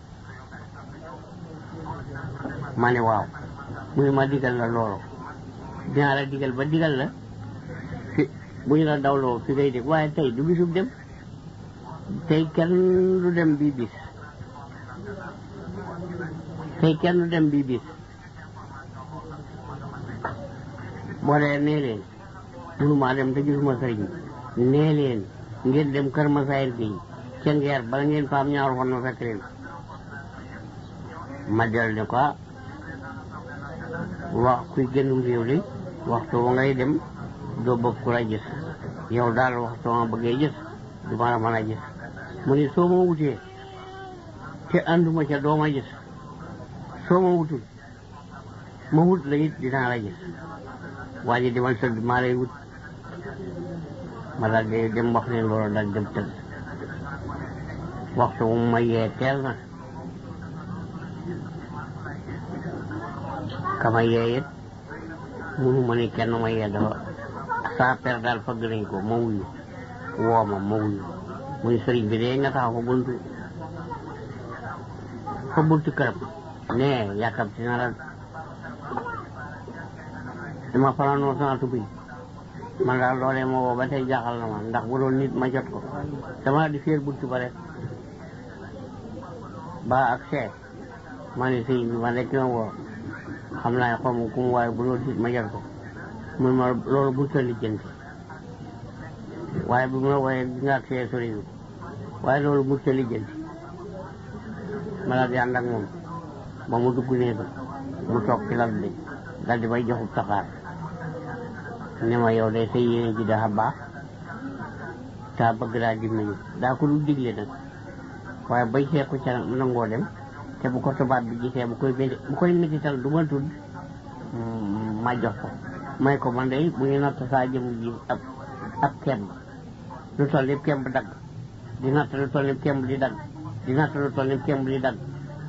ma ne waaw muy ma digal la loolu dinaa la digal ba digal la fi bu ñu la dawloo fi ngay dégg waaye tey du bisub dem tey kenn du dem bii bis boo dee nee leen mënumaa dem te gisuma sëriñ nee leen ngeen dem kër ma sayir gi ca ngeer bala ngeen fa am ñaar fan ma fekk leen ma del ne ko wax kuy génnum réew li waxtu wa ngay dem doo bëgg ku la gis yow daal waxtu ma bëggee gis du ma la mën a gis mu ni soo ma wutee te ànduma ca doo ma gis soo ma wutul ma wut la it dinaa la gis waa ji demal tëdd maa lay wut ma daal di dem wax leen loolu daal dem tëdd waxtu mu ma yee teel na kama yee it munu ma ni kenn ma yee dafa saa per daal fëgg nañ ko ma wuyu woo ma wuyu muy sëriñ bi de nga taxaw fa buntu këram ne yàkkam si na la dama fanaanoo sama tubi man daal loolee ma woo ba tey jaaxal na ma ndax bu doon nit ma jot ko dama di féer buntu ba rek ba ak see ma ne sëriñ bi man rek ma woo xam naa xaw ma ku mu waaye bu doon nit ma jot ko mun ma loolu buntu lijjanti waaye bu ma wooyee bi nga ak see sori bi waaye loolu buntu lijjanti ma daal di ànd ak moom ba mu dugg nee ba mu toog ci lal bi daal di may joxub saxaar ne ma yow de sa yéene ji dafa baax taa bëgg daa dimbali daa ko du digle nag waaye bay seeku ca nangoo dem te bu ko tubaab bi gisee bu koy métital du ma tudd ma jox ko may ko man de bu ñu natt saa jëm ji ab kemb lu toll ni kemb dagg di natt lu toll ni kemb di dagg di natt lu toll ni kemb di dagg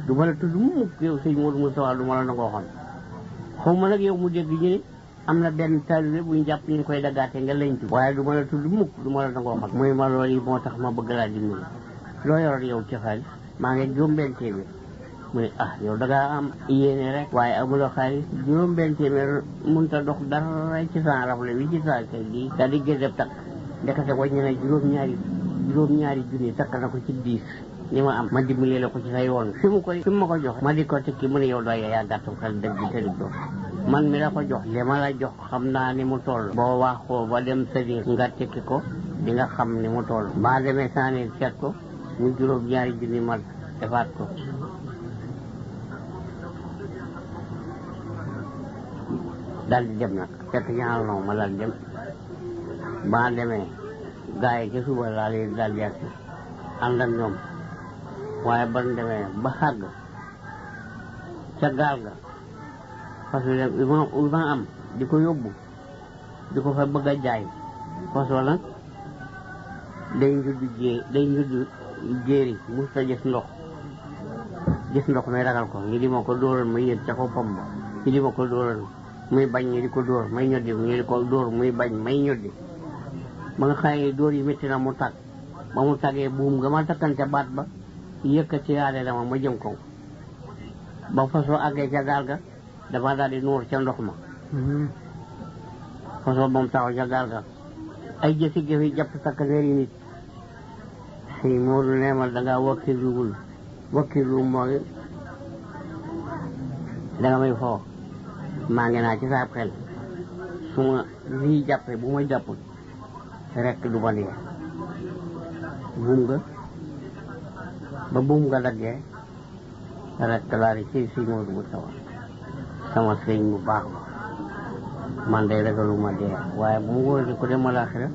du ma la tudd mukk yow sëñ Modou Moustapha du ma la nangoo xam xaw ma nag yow mu dégg ñu ne am na benn taalibe bu ñu jàpp ñu koy daggaate nga lañ tudd waaye du ma la tudd mukk du ma la nangoo xam muy ma loolu yi moo tax ma bëgg laa dimbali loo yoroon yow ci xaalis maa ngi juróom-benn téeméer mu ne ah yow da ngaa am yéene rek waaye amuloo xaalis juróom-benn téeméer mënut a dox dara ci sa rafle wi ci sa kër gi daal di gën a takk ndekete wàññi na juróom-ñaari junni takk na ko ci 10 li ma am ma dimbali la ko ci sa yoon fi mu ma ko jox ma di ko tekki mu ne yow doy yaa gàttu xel dëgg bi tëri do man mi la ko jox li ma la jox xam naa ni mu toll boo waxoo ba dem sëriñ nga tekki ko di nga xam ni mu toll maa demee saani seet ko mu juróom-ñaari junni ma defaat ko dal di dem nag fekk ñaar non ma dal dem ba demee gars yi ca suba laa leen dal di agsi ànd ak ñoom waaye ban demee ba xàgg ca gaal ga parce que u ma am di ko yóbbu di ko fa bëgg a jaay façon nag day njuddu jéeri mus ta gis ndox may ragal ko ñu di ma ko dóoral ma yéeg ca ko pom ba ñu di ma ko dóoral muy bañ ñu di ko dóor may ñoddi ñu di ko dóor muy bañ may ñoddi ba nga xëy dóor yi métti na mu tàgg ba mu tàggee buum nga ma takkante baat ba yëkkati yaale dama ma jëm kaw ba façon àggee ca gaal ga dama daal di nuur ca ndox ma façon moom taxaw ca gaal ga ay jëfi jëfi jàpp takkandeeri nit si Moodu neemal da ngaa wakkiluwul mooy danga may foo maa ngi naa ci saab xel su ma lii jàppee bu ma jàppul rekk du ma dee buum nga daggee rekk laa di ci si Moodu Moustapha sama sëñ bu baax man day ragaluma dee waaye bu mu wóor di ko dem alaaxira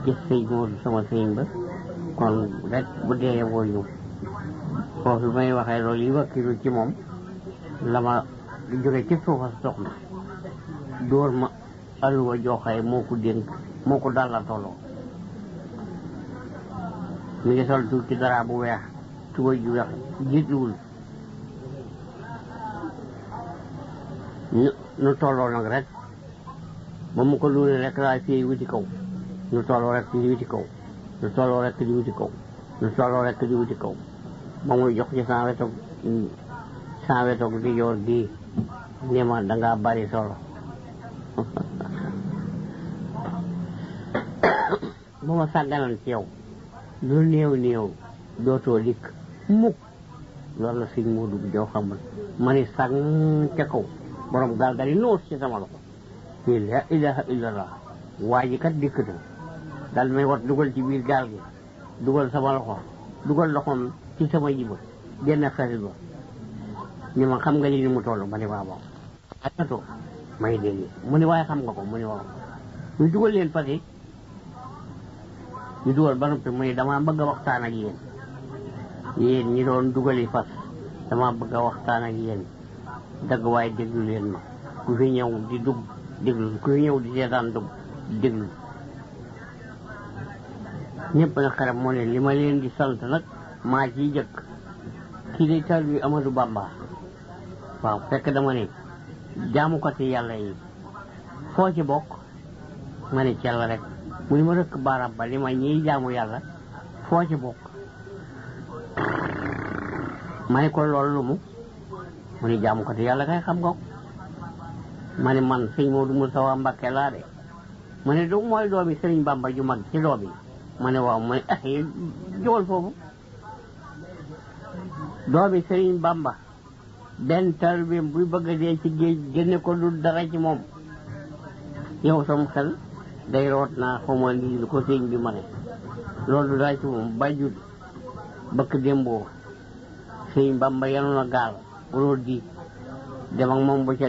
gis sëñ Moodu sama sëñ ba kon rek bu dee woo ñu foofu may waxee loolu yi wakkilu ci moom la ma jóge ci suufa soxna dóor ma alluwa joxaay moo ko dénk moo ko dal la tolloo mi ngi sol tuuti dara bu weex tubéy ju weex jiitluwul nu tolloo nag rek ba mu ko luuree rek laa fii wuti kaw nu tolloo rek di wuti kaw nu tolloo rek di wuti kaw nu tolloo rek di wuti kaw ba muy jox ci saa wetoog di joor gi ni ma dangaa bari solo bu ma sàgganoon ci yow lu néew dootoo dikk mukk loolu la sëñ Moodu bu jow xamul ma ni sànn ca kaw borom gaal ga di noos ci sama loxo la ilaha illallah waa ji kat dikk na dal may wat dugal ci biir gaal gi dugal sama loxo dugal loxoom ci sama jiba génn xarit ba ni ma xam nga ni mu toll ma ni waaw ato may dégg mu ni waaye xam nga ko mu ni waaw ñu dugal leen pati ñu dugal ba noppi mu ni dama bëgg a waxtaan ak yéen ñi doon dugali fas dama bëgg a waxtaan ak yéen dëgg waaye déglu leen ma ku fi ñëw di dugg déglu ku fi ñëw di seetaan dugg déglu ñëpp nga xaram moo ne li ma leen di sant nag maa ciy jëkk kii day taal bi Amadou Bamba waaw fekk dama ne jaamukati yàlla yi foo ci bokk ma ne cell rek mu ni ma rëkk baaraam ba li ma ñiy jaamu yàlla foo ci bokk ma ne ko loolu lu mu ni jaamukati yàlla kay xam nga ko ma ne man sëñ Moodu Moustapha Mbakke laa de ma ne du mooy doomi sëriñ Bamba ju mag ci doom yi ma ne waaw ma ne jógal foofu doomi sëriñ Bamba benn taalibeem buy bëgg a dee ci géej génne ko du dara ci moom yow sam xel day root naa xawma lii lu ko sëñ bi ma ne loolu du dara ci moom bàjjul bëkk démboo sëriñ Bamba yanu na gaal waroo di dem ak moom ba ca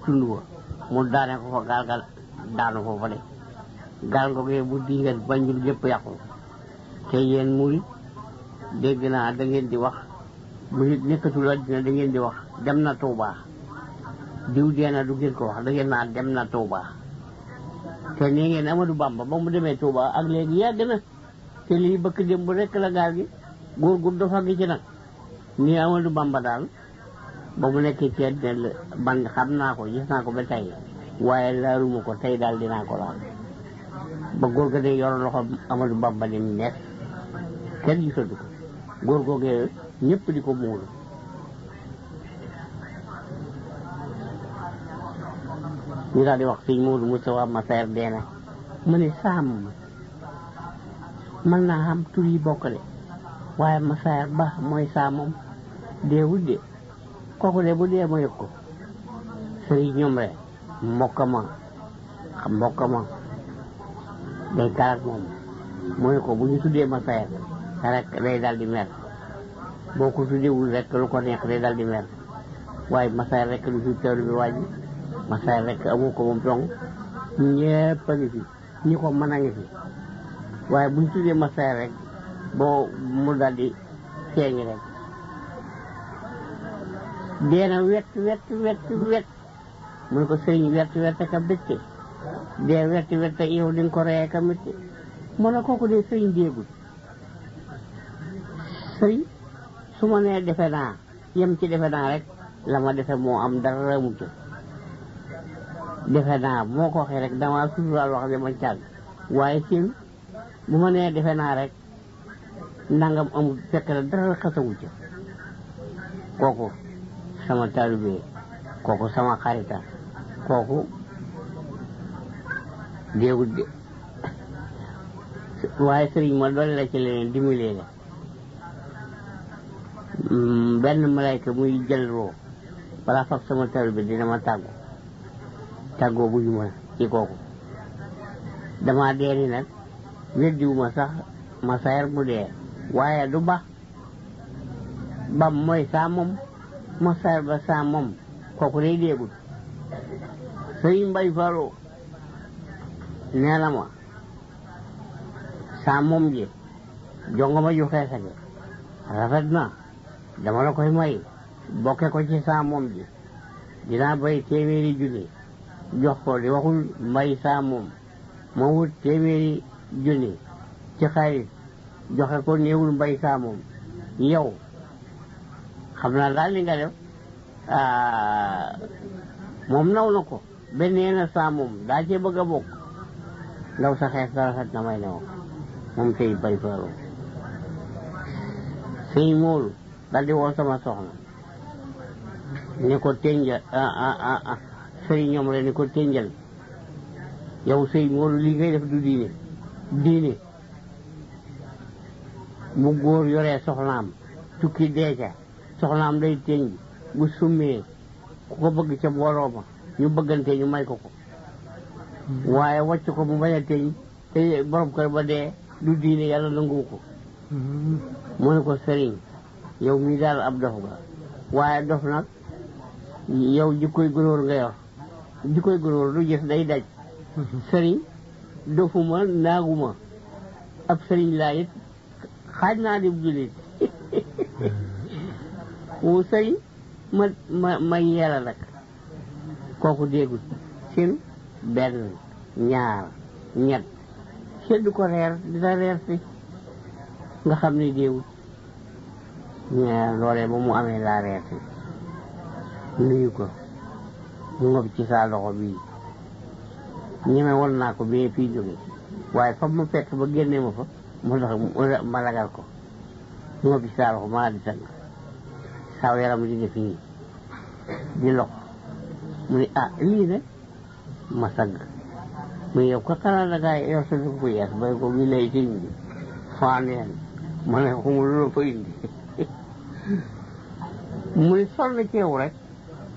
tund wa mu daane ko fa gaal ga daanu foofa de gaal googee bu diingat Banjul lépp yàqu te yéen muri dégg naa da ngeen di wax bu nit nekkatul àddina da ngeen di wax dem na Tuuba diw dee na du ngeen ko wax da ngeen naa dem na Tuuba te nee ngeen Amadou Bamba ba mu demee Tuuba ak léegi yàgg na te lii bëkk démb rekk la gaal gi góor gu dafa gi ci nag ni Amadou Bamba daal ba mu nekkee ci del ban xam naa ko gis naa ko ba tey waaye laaluma ko tey daal dinaa ko laal ba góor ga de yor loxo Amadou Bamba ni mu nekk kenn gisatu ko góor googee ñëpp di ko muulu ñu daal di wax sëñ Moodu Mustafa Massaer deena mu ne Saam mën naa xam tur yi bokk de waaye Massaer ba mooy Saamam deewul de kooku de bu dee ma yëg ko sëriñ ñoom rek mbokk ma day karak moom mu ne ko bu ñu tuddee Massaer rek day dal di mer boo ko tuddeewul rek lu ko neex day dal di mer waaye Massaer rek lu fi teewlu bi wàññi Massaer rek amu ko moom dong ñëpp a ngi fi ñi ko mën a ngi fi waaye bu ñu tuddee Massaer rek boo mu dal di feeñ rek deena wet mu ne ko sëriñ wet ka bëcce dee wet yow di nga ko reye ka métti mu ne kooku de sëriñ déegul sëriñ su ma nee defe naa yem ci defe naa rek la ma defe moo am dara mu ci defe naa moo ko waxee rek damaa suturaal wax de ma càgg waaye sin bu ma nee defe naa rek nangam amul fekk na dara xasawu ci kooku sama taalibe kooku sama xarita kooku déewut de waaye sëriñ ma doole la ci leneen dimbalee la benn malayka muy jël roo balaa fab sama taalibe dina ma tàggoo bu ñu ma ci kooku dama dee ni nag weddiwuma sax Massaer mu dee waaye du ba mooy saa moom Massaer ba saa moom kooku day déegul sëriñ Mbay Fallou nee na ma saa moom ji jongo ma ju xeesage rafet na dama la koy may bokke ko ci saa moom ji dinaa bay téeméeri junni jox ko di waxul mbay saa moom ma wut téeméeri junni ci xaalis joxe ko néewul mbay saa moom yow xam naa daal li nga def moom naw na ko benn na saa moom daa cee bëgg a bokk ndaw sa xees da rafet na may ne moom tey bay Fallou sëñ Moolu daal di woo sama soxna ne ko tenjal sëriñ ñoom rek ne ko tenjal yow sëñ Moolu li ngay def du diine bu góor yoree soxnaam tukki deeca soxnaam day tenj bu summee ku ko bëgg ca mbooloo ma ñu bëggante ñu may ko waaye wàcc ko mu bañ a teñ te borom kër ba dee du diine yàlla nangu ko mu ne ko sëriñ yow mii daal ab dof nga waaye dof nag yow jikkoy gunóor nga yor jikkoy gunóor du gis day daj sëriñ dofuma naaguma ab sëriñ laa it xaaj naa di jullit wu sëriñ ma yeela nag kooku déggul sin benn ñaar ñett seddu ko reer dina reer si nga xam ne déewut loolee ba mu amee laa reer si nuyu ko mu ngob ci saa loxo bii ñeme woon naa ko bee fii jóge waaye fa ma fekk ba génne ma fa mu tax ma ragal ko mu ngob ci saa loxo maa di sang saw yaram di def nii di lox mu ne lii ne ma sagg mu yow ko xanaa da ngaa yor sa dugub bu yees bay ko mi lay sëñ bi faaneen ma ne xamul lu la fa indi mu ne sonn ceew rek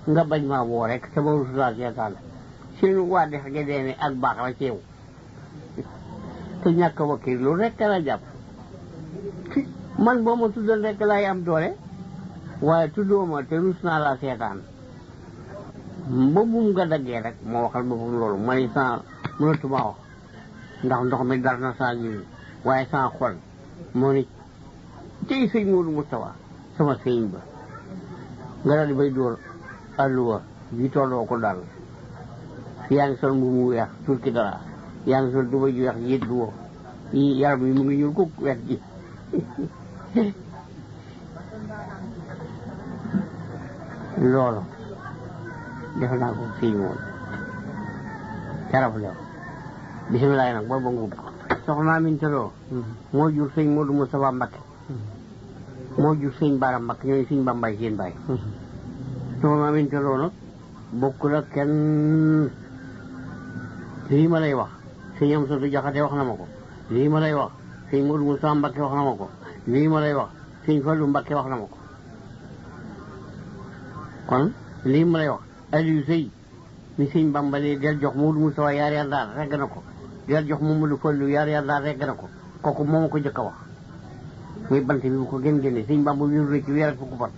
nga bañ maa woo rek sama rusudaal seetaan seenu waa dex ge deene ak baax la ceew te ñàkk wakkil lu rek la jàpp man boo ma tuddoon rek laay am doole waaye tuddoo ma te rus naa laa seetaan ba bum nga daggee rek moo waxal boppam loolu may sans mënatuma wax ndax ndox mi dar na saa ngi waaye sans xol moo ni tey sëñ Moodu Mustafa sama sëñ ba nga daal di bay dóor alluwa ji tolloo ko dal yaa ngi sol mbubu mu weex turki dara yaa ngi sol duba ju weex yét du woo yaram yi mu ngi ñuul kuk wet ji loolu def naa ko fii moom caraf lew bisimilah nag booba ngub soxna Aminta Lo moo jur sëñ Modou Moustapha Mbacké moo jur sëñ Bara Mbacké ñooy sëñ Bambaay seen baay soxna Aminta Lo nag bokkul ak kenn lii ma lay wax sëñ Amsatu Jaxate wax na ma ko lii ma lay wax sëñ Modou Moustapha Mbacké wax na ma ko lii ma lay wax sëñ Fallu Mbacké wax na ma ko kon lii ma lay wax Aliou Sey mi sëñ Bamba ne del jox Modou Moustapha yaar yaar daal regg na ko del jox Mamadou Fallu yaar yaar daal regg na ko kooku moo ma ko jëkk a wax muy bant bi bu ko gën génne sëñ Bamba wéeru na ci weer ak fukki fan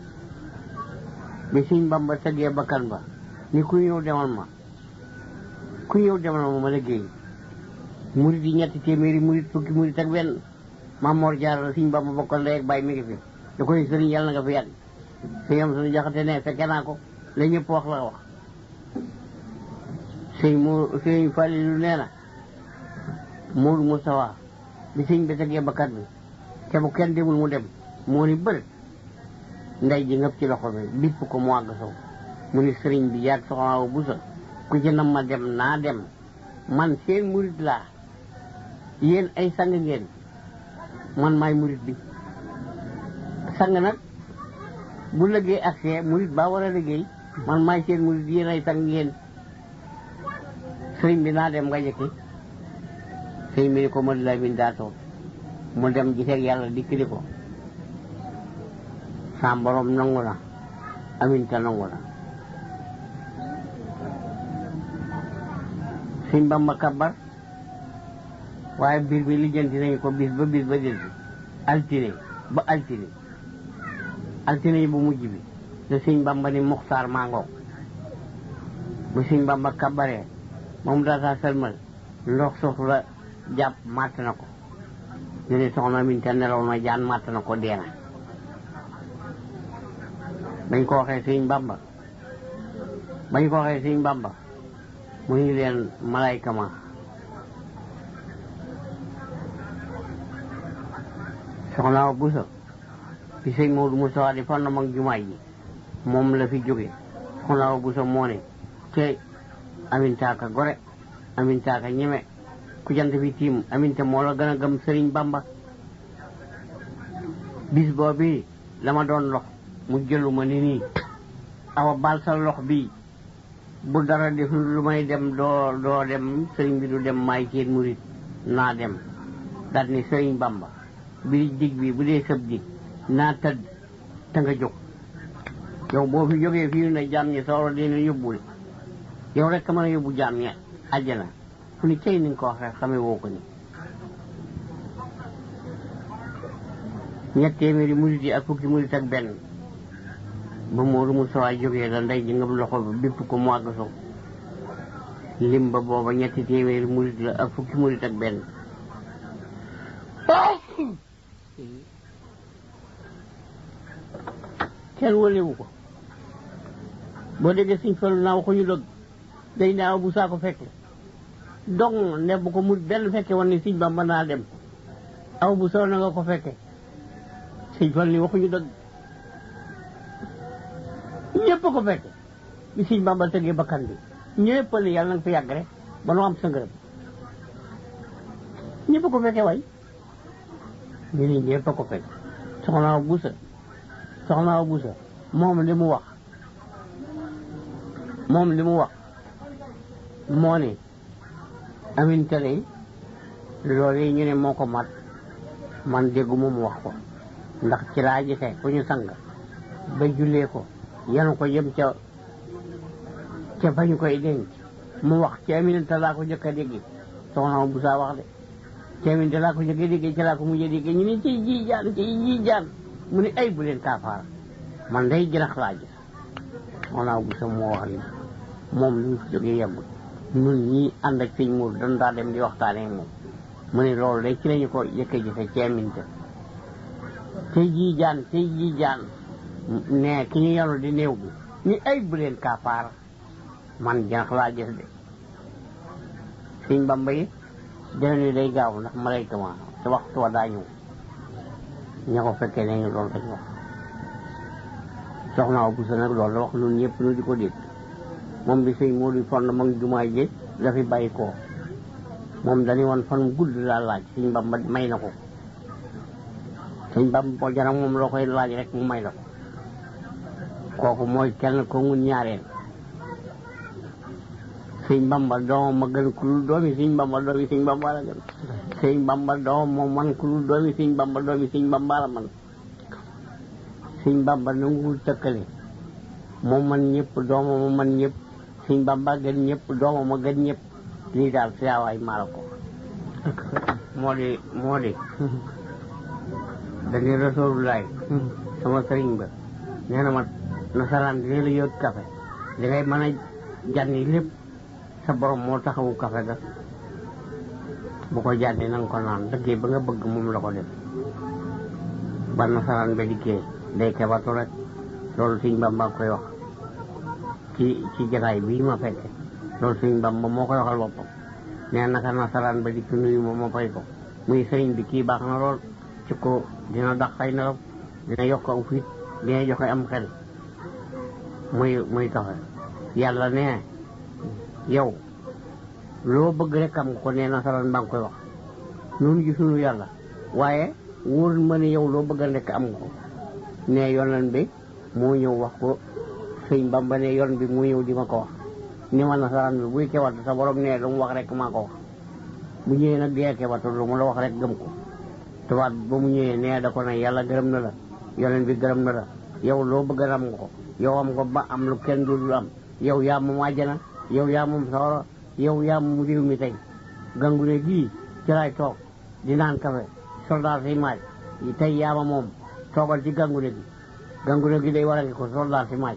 bi sëñ Bamba tëggee bakkan ba ni ku ñëw demal ma ma liggéey murit yi ñetti téeméeri murit fukki murit ak benn Maam Mor Jaara la sëñ Bamba bokkal ndey ak baay mi ngi fi da koy sëriñ yàlla na nga fi yàgg sëñ am suñu jaxate ne fekke naa ko la ñëpp wax la wax sëñ Falilu nee na Modou Moustapha bi sëñ bi tegee bakkat bi te bu kenn demul mu dem moo ni bëri ndey ji ngëp ci loxo bi bipp ko mu àgg sow mu ni sëriñ bi yaag soxna Awa Buso ku ci nam ma dem naa dem man seen murit laa yéen ay sang ngeen man maay murit bi sang nag bu liggéey accès murit baa war a liggéey man maay seen murit yéen ay sang ngeen sëriñ bi naa dem nga jëkki sëriñ bi ni ko Madu Lamin daa toog mu dem giseeg yàlla dikkili ko sa borom nangu na Aminta nangu na sëñ Bamba kabar waaye biir bi lijjanti nañu ko bis ba del altine ba altine yi bu mujj bi te sëñ Bamba ni Muxtaar maa ngoog bu sëñ Bamba kabaree moom daataa sëlmal ndox soxla la jàpp màtt na ko ñu ne soxna Aminta nelaw na jaan màtt na ko deena bañ ko waxee sëñ Bamba mu ngi leen malayka ma soxna Awa Buso bi sëñ Modou Moustapha di fànn mag jumaay ji moom la fi jóge soxna Awa Buso moo ne te Aminta ka gore Aminta ka ñeme ku jant bi tiim Aminta moo la gën a gëm sëriñ Bamba bis boobu la ma doon lox mu jëlu ma ni nii Awa baal sa lox bi bu dara def lu may dem doo dem sëriñ bi du dem maay seen murit naa dem daal ni sëriñ Bamba bi dig bi bu dee sëb dig naa tëdd te nga jóg yow boo fi jógee fii ne jaam ñi sooro dina yóbbul yow rek mën a yóbbu jaam ñi àjjana fu ni cey ni nga ko wax rek xamee woo ko ni ñett téeméeri murit yi ak fukki murit ak benn ba Modou Moustapha jógee la ndey ji ngab loxo bi bépp ko mu àgg so lim ba booba ñetti téeméeri murit la ak fukki murit ak benn kenn wëlewu ko boo déggee Sëñ Fallu naa waxuñu dëgg day ne Awa bu saa ko fekke dong ne bu ko murit benn fekke woon ni Sëñ Bamba naa dem Awa bu soo na nga ko fekke Sëñ Fallu ni waxuñu dëgg ñëpp ko fekke bi Sëñ Bamba tëggee bakkan bi ñëpp ne yàlla na nga fi yàgg rek ba noo am sa ngërëm ñëpp ko fekke way ñu ne ñëpp ko fekke soxna Awa Buso moom li mu wax moo ne Aminta lay loolu yi ñu ne moo ko mat man dégguma mu wax ko ndax ci laa gisee ku ñu sang ba jullee ko yanu ko jëm ca fa ñu koy denc mu wax ci Aminta laa ko jëkk a dégg soxna Awa Buso wax de ci Aminta laa ko jëkk a dégg ci laa ko mujj a dégg ñu ne ci ji jaan mu ne ay bu leen kaafaara man day jënax laa gis soxna Awa Buso moo wax li moom li mu fi jógee yàggul ñun ñii ànd ak sëñ Mour dañ daa dem di waxtaanee moom mu ne loolu day ci lañu ko jëkk a gise ci Aminta tey jii jaan ne ki ñu yanu di néew bi ni ay bu leen kaafaara man janax laa gis de Sëñ Bamba yi dina ni day gaaw ndax malayka ma te waxtu wa daa ñëw ña ko fekkee nañu loolu dañ wax soxna Awa Bousso nag loolu la wax ñun ñëpp ñu di ko dégg moom bi sëñ Modou fond mag jumaa ji dafi bàyyi ko moom dañu woon fan gudd laa laaj sëñ Bamba may na ko sëñ Bamba boo jara moom loo koy laaj rek mu may la ko kooku mooy kenn ko ngun ñaareel sëñ Bamba doomam ma gën ku dul doomi sëñ Bamba doomi sëñ Bamba la gën sëñ Bamba doomam moom man ku dul doomi sëñ Bamba doomi sëñ Bamba la man sëñ Bamba nanguwul tëkkale moom man ñëpp doomam man ñëpp sëñ Bamba gën ñëpp doomam ma gën ñëpp lii daal si yaawaay maala ko moo di dañuy Rasulullaay sama sëriñ ba nee na ma nasaraan dina la yóot café li ngay mën a jànni lépp sa borom moo taxawu café ga bu ko jànni na nga ko naan dëggee ba nga bëgg moom la ko def ba nasaraan ba dikkee day kebatu rek loolu sëñ Bamba koy wax ci jataay bii ma fekke loolu sëñ Bamba moo koy waxal boppam nee naka nasaraan ba dikk nuyu ma fay ko muy sëriñ bi kii baax na lool ci ko dina dax xay nelaw dina yokk aw fit dina joxe am xel muy taxe yàlla ne yow loo bëgg rek am ko ne nasaraan ba nga koy wax noonu gisuñu yàlla waaye wóor ma ne yow loo bëgg rek am nga ko ne yonen bi moo ñëw wax ko sëñ Bamba ne yoon bi mu ñëw di ma ko wax ni ma nasaraan bi buy kewat sa borom ne lu mu wax rek maa ko wax bu ñëwee nag dee kewatu lu mu la wax rek gëm ko tubaab ba mu ñëwee nee da ko ne yàlla gërëm na la yonen bi gërëm na la yow loo bëgg am nga ko yow am ko ba am lu kenn dul am yow yaa moom àjjana yow yaa moom sawara yow yaa moom réew mi tey gangune gii ci laay toog di naan kafe soldat si maaj tey yaa ma moom toogal ci gangune gi day war a ngi ko soldat si maaj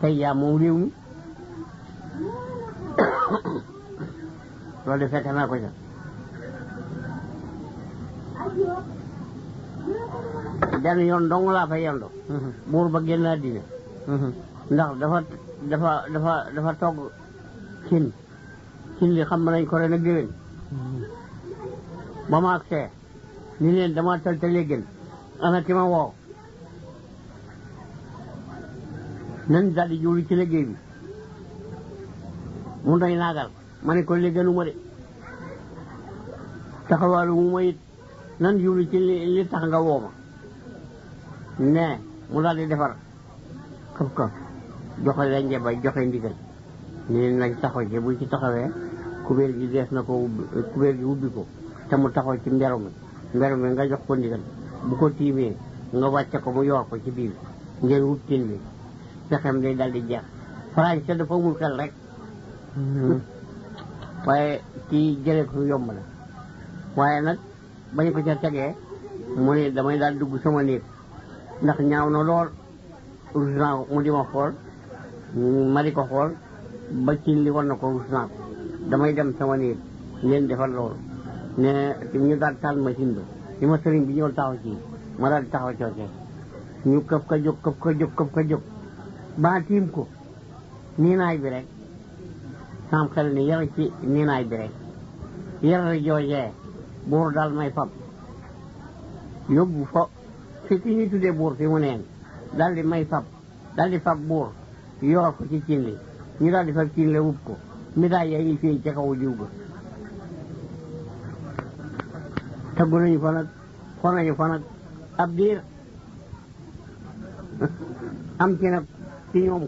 tey yaa moom réew mi loolu de fekk naa ko ca benn yoon dong laa fa yendo buur ba génn àddina ndax dafa togg cin li xam nañ ko ren a géwén ba ma agsee ni leen dama tëltëlee gën ana ki ma woo nañ daldi jublu ci liggéey bi mu doy naagal ma ne ko liggéeyuma de taxawaalu mu ma it nan jublu ci li tax nga woo ma ne mu daal di defar këf joxe la njeba joxe ndigal ni nañ taxaw ci bu ci taxawee kubéer gi dees na ko kubéer gi ubbi ko te mu taxaw ci mberu mi nga jox ko ndigal bu ko tiimee nga wàcce ko mu yor ko ci biir ngeen wut tin bi fexem day dal di jeex français dafa amul xel rek waaye kii jëlee ko yomb la waaye nag bañ ko ca tegee mu ne damay daal dugg sama néeg ndax ñaaw na lool rus naa ko mu di ma xool ma di ko xool ba ci li war na ko rus naa ko damay dem sama néeg ngeen defal loolu ne ñu daal taal machine bi li ma sëriñ bi ñëw taxaw ci ma daal di taxaw coocee ñu këf ka jóg ba tiim ko niinaay bi rek sam xel ni yar ci niinaay bi rek yar joojee buur daal may fab yóbbu fa fi ki ñuy tuddee buur fi mu neen daal di may fab daal di fab buur yor ko ci cin li ñu daal di fab cin li wub ko midaay yaa ngi fii ca kaw diw ga taggu nañu fa nag ab diir am ci nag ci ñoom